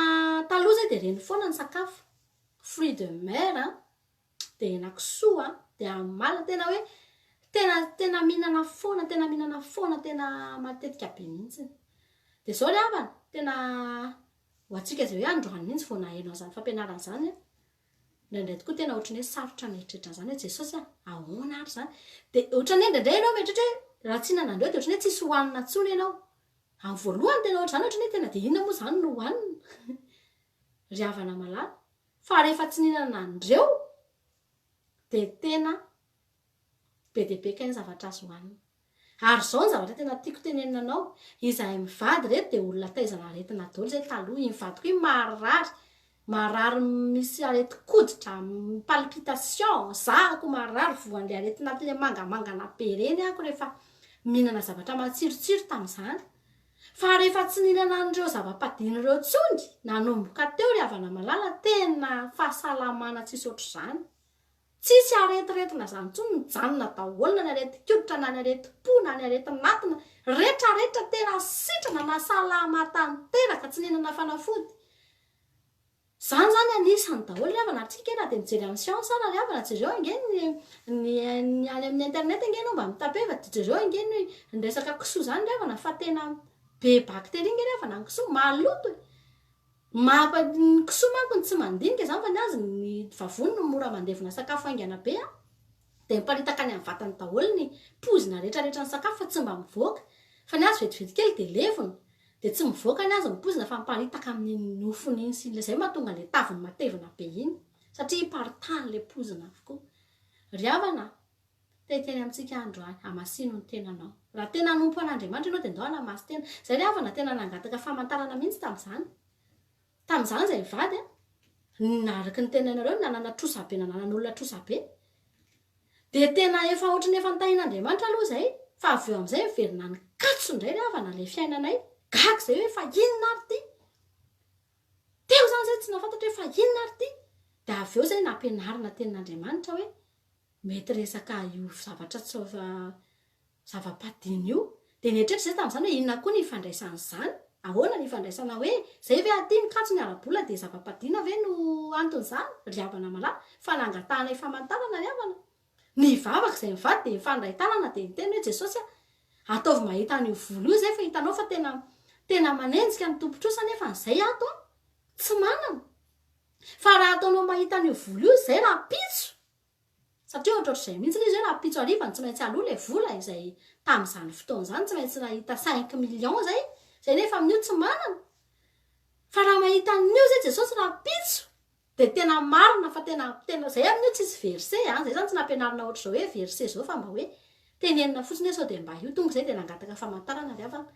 taloha izay dia ireny foana ny sakafo. Fruits de mer an, dia henakisoa an, dia amalona, tena hoe tena tena mihinana foana, tena mihinana foana, tena matetika be mihitsy. Dia izao ry havana, tena Ho antsika izay hoe androany mihitsy vao naheno an'izany fampianarana izany an, indraindray tokoa tena ohatran'ny hoe sarotra mieritreritra an'izany hoe Jesosy a, ahoana ary izany? Dia ohatran'ny hoe indraindray ianao mieritreritra hoe raha tsy hihinana an'ireo dia ohatran'ny hoe tsisy hohanina intsony ianao. Amin'ny voalohany tena ohatr'izany, ohatran'ny hoe tena dia inona moa izany no hohanina? Ry havana malala. Fa rehefa tsy nihinana an'ireo dia tena Be dia be kay ny zavatra azo hohanina. Ary izao ny zavatra tena tiako tenenina anao, izahay mivady ireto dia olona taizana aretina daholo izay taloha, iny vadiko iny marary, marary misy aretin-koditra, palpitation, za ko marary voan'ilay aretina ilay mangamangana be ireny ako rehefa mihinana zavatra matsirotsiro tamin'izany. Fa rehefa tsy nihinana an'ireo zava-padina ireo intsony, nanomboka teo ry havana malala, tena fahasalamana tsisy ohatr'izany. Tsisy aretiretina zany intsony, mijanona daholo na ny aretin-koditra na ny aretim-po na ny aretin'atina, retraretra tena sitrana na salama tanteraka tsy nihinana fanafody. Zany zany anisany daholo ry havana ary tsika na dia mijery amin'ny siansa ara ry havana jereo ange ny ny ny any amin'ny internet ange ianao mba mi-taper fa dia jereo ange ny ny resaka kisoa zany ry havana fa tena be bacterie ange ry havana ny kisoa, maloto e! Mampa, ny kisoa manko ny tsy mandinika zany fa ny azy ny vavony no mora mandevona sakafo haingana be an, dia miparitaka any amin'ny vatany daholo ny poizina rehetra rehetra ny sakafo fa tsy mba mivoaka, fa ny azy vetivety kely dia levona, dia tsy mivoaka ny azy ny poizina fa miparitaka amin'iny nofony iny sy ilay, zay mahatonga ilay taviny matevina be iny, satria iparitahan'ilay poizina avokoa. Ry havana a! Te hiteny amintsika aho androany, hamasino ny tenanao. Raha tena hanompo an'Andriamanitra ianao dia ndao hanamasy tena. Izay ry havana tena nangataka famantarana mihitsy tamin'izany. Tamin'izany izay nivady an, araka ny teneninareo, nanana trosa be, nananan'olona trosa be. Dia tena efa ohatran'ny efa nitahian'Andriamanitra aloha izay, fa avy eo amin'izay niverina nikatso indray ry havana ilay fiainanay. Gaga izay hoe fa inona ary ity? Teo izany izay tsy nahafantatra hoe fa inona ary ity? Dia avy eo izay nampianarina tenin'Andriamanitra hoe Mety resaka io zavatra tsy zava-padina io. Dia nieritreritra izay tamin'izany hoe inona koa ny ifandraisan'izany? Ahoana ny ifandraisana hoe izay ve aty mikatso ny ara-bola dia zava-padina ve no anton'izany? Ry havana malala, fa nangatahanay famantarana ry havana. Nivavaka izay mivady dia nifandray tanana dia niteny hoe Jesosy a, ataovy mahita an'io vola io izay fa hitanao fa tena tena manenjika ny tompon-trosa nefa izay ato an, tsy manana. Fa raha ataonao mahita an'io vola io izay rahampitso, satria ohatrohatr'izay mihitsy ilay izy hoe rahampitso hariva no tsy maintsy aloa ilay vola izay tamin'izany fotoana izany tsy maintsy nahita cinq millions izay, izay nefa amin'io tsy manana. Fa raha mahita an'io izay Jesosy rahampitso dia tena marina fa tena tena izay amin'io tsisy verset an, izay izany tsy nampianarina ohatr'izao hoe verset izao fa mba hoe tenenina fotsiny hoe sao dia mba io tonga izay dia nangataka famantarana ry havana.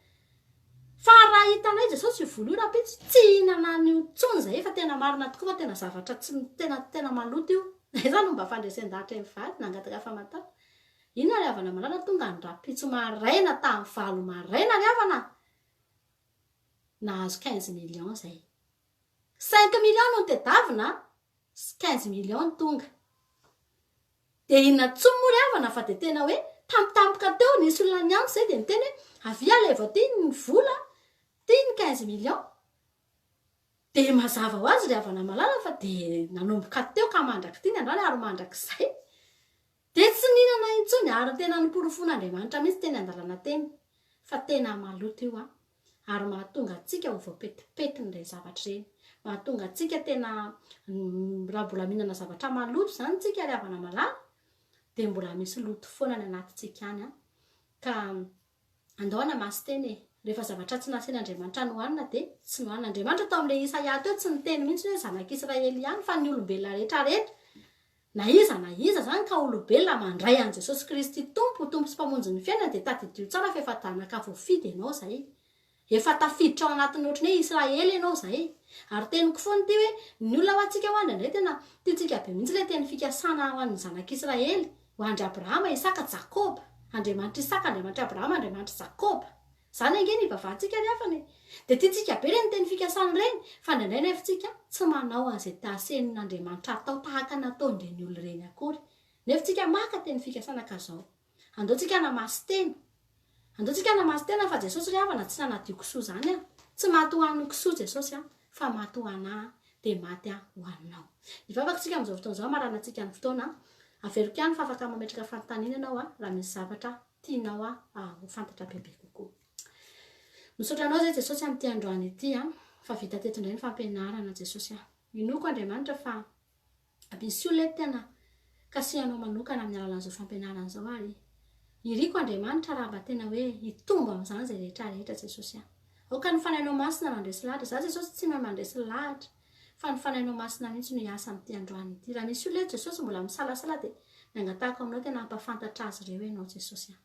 Fa raha hitanay Jesosy io vola io rahampitso, tsy hihinana an'io intsony zahay fa tena marina tokoa fa tena zavatra tsy tena tena maloto io. Aiza no mba fandresen-dahatra mivady nangataka famantarana. Inona ry havana malala tonga ny rahampitso maraina tamin'ny valo maraina ry havana nahazo quinze millions zay. Cinq millions no notedavina quinze millions no tonga. Dia inona intsony moa ry havana fa dia tena hoe tampotampoka teo nisy olona niantso izay dia niteny hoe avia alaivo aty ny vola, ity ny quinze millions. Dia mazava ho azy ry havana malala fa dia nanomboka teo ka mandrak'ity ny androany ary mandrakizay. Dia tsy nihinana intsony ary tena noporofoin'Andriamanitra mihitsy teny an-dalana teny fa tena maloto io an! Ary mahatonga antsika ho voapetipetin'ireny zavatra ireny. Mahatonga antsika tena raha mbola mihinana zavatra maloto izany tsika ry havana malala dia mbola misy loto foana any anatintsika any an! Ka andao hanamasy tena e! Rehefa zavatra tsy nasain'Andriamanitra nohanina dia tsy nohanina. Andriamanitra tao amin'ilay Isaia teo tsy niteny mihitsy hoe zanak'Israely ihany fa ny olombelona rehetra rehetra. Na iza na iza zany ka olobelona mandray an'i Jesosy Kristy Tompo ho Tompo sy Mpamonjy ny fiainany dia tadidio tsara fa efa zanaka voafidy ianao zay. Efa tafiditra ao anatin'ny ohatran'ny hoe Israely ianao zay. Ary teniko foana ity hoe ny olona ho antsika hoa indraindray tena tiantsika be mihitsy ilay teny fikasana ho an'ny zanak'Israely, ho an-dry Abrahama, Isaka, Jakoba. Andriamanitr'i Isaka, Andriamanitr'i Abrahama, Andriamanitr'i Jakoba. Izany ange ny ivavahantsika ry havana e! Dia tiantsika be ireny teny fikasana ireny, fa indraindray nefa tsika tsy manao an'izay tasen'Andriamanitra atao tahaka ny nataon'ireny olona ireny akory. Nefa tsika maka teny fikasana ka zao. Andao tsika hanamasy tena. Andao tsika hanamasy tena fa Jesosy ry havana tsy nanadio kisoa izany an! Tsy maty ho an'ny kisoa Jesosy an, fa maty ho anà dia maty ho anao. Hivavaka tsika amin'izao fotoana izao, hamaranantsika ny fotoana. Averiko ihany fa afaka mametraka fanontaniana ianao raha misy zavatra tianao ho fantatra bebe kokoa. Misaotra anao zay Jesosy amin'ity androany ity a, fa vita teto indray ny fampianarana Jesosy a. Inoako Andriamanitra fa misy olona eto tena kasihanao manokana amin'ny alalan'izao fampianarana izao ary iriko Andriamanitra raha mba tena hoe hitombo amin'izany izay rehetra rehetra Jesosy a. Aoka ny fanahinao masina no handresy lahatra. Za Jesosy tsy mahay mandresy lahatra fa ny fanahinao masina mihitsy no hiasa amin'ity androany ity. Raha misy olona eto Jesosy mbola misalasala dia Ny angatahako aminao tena hampafantatra azy ireo ianao Jesosy a.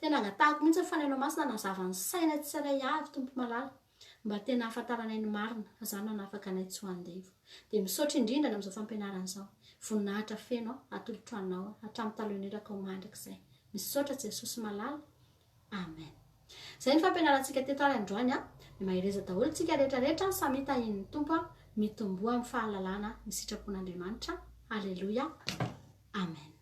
Tena angatahako mihitsy ny Fanahinao Masina hanazava ny sainay tsirairay avy Tompo malala mba tena hahafantaranay ny marina fa zany no hanafaka anay tsy ho andevo. Dia misaotra indrindra ny amin'izao fampianarana izao. Voninahitra feno atolotro anao hatramin'ny taloha indrindra ka ho mandrakizay. Misaotra Jesosy malala. Amen. Izay ny fampianarantsika teto ary androany a. Ny mahereza daholo tsika rehetra rehetra, samia tahian'ny Tompo a. Mitomboa amin'ny fahalalana ny sitrapon'Andriamanitra. Aleloia. Amen.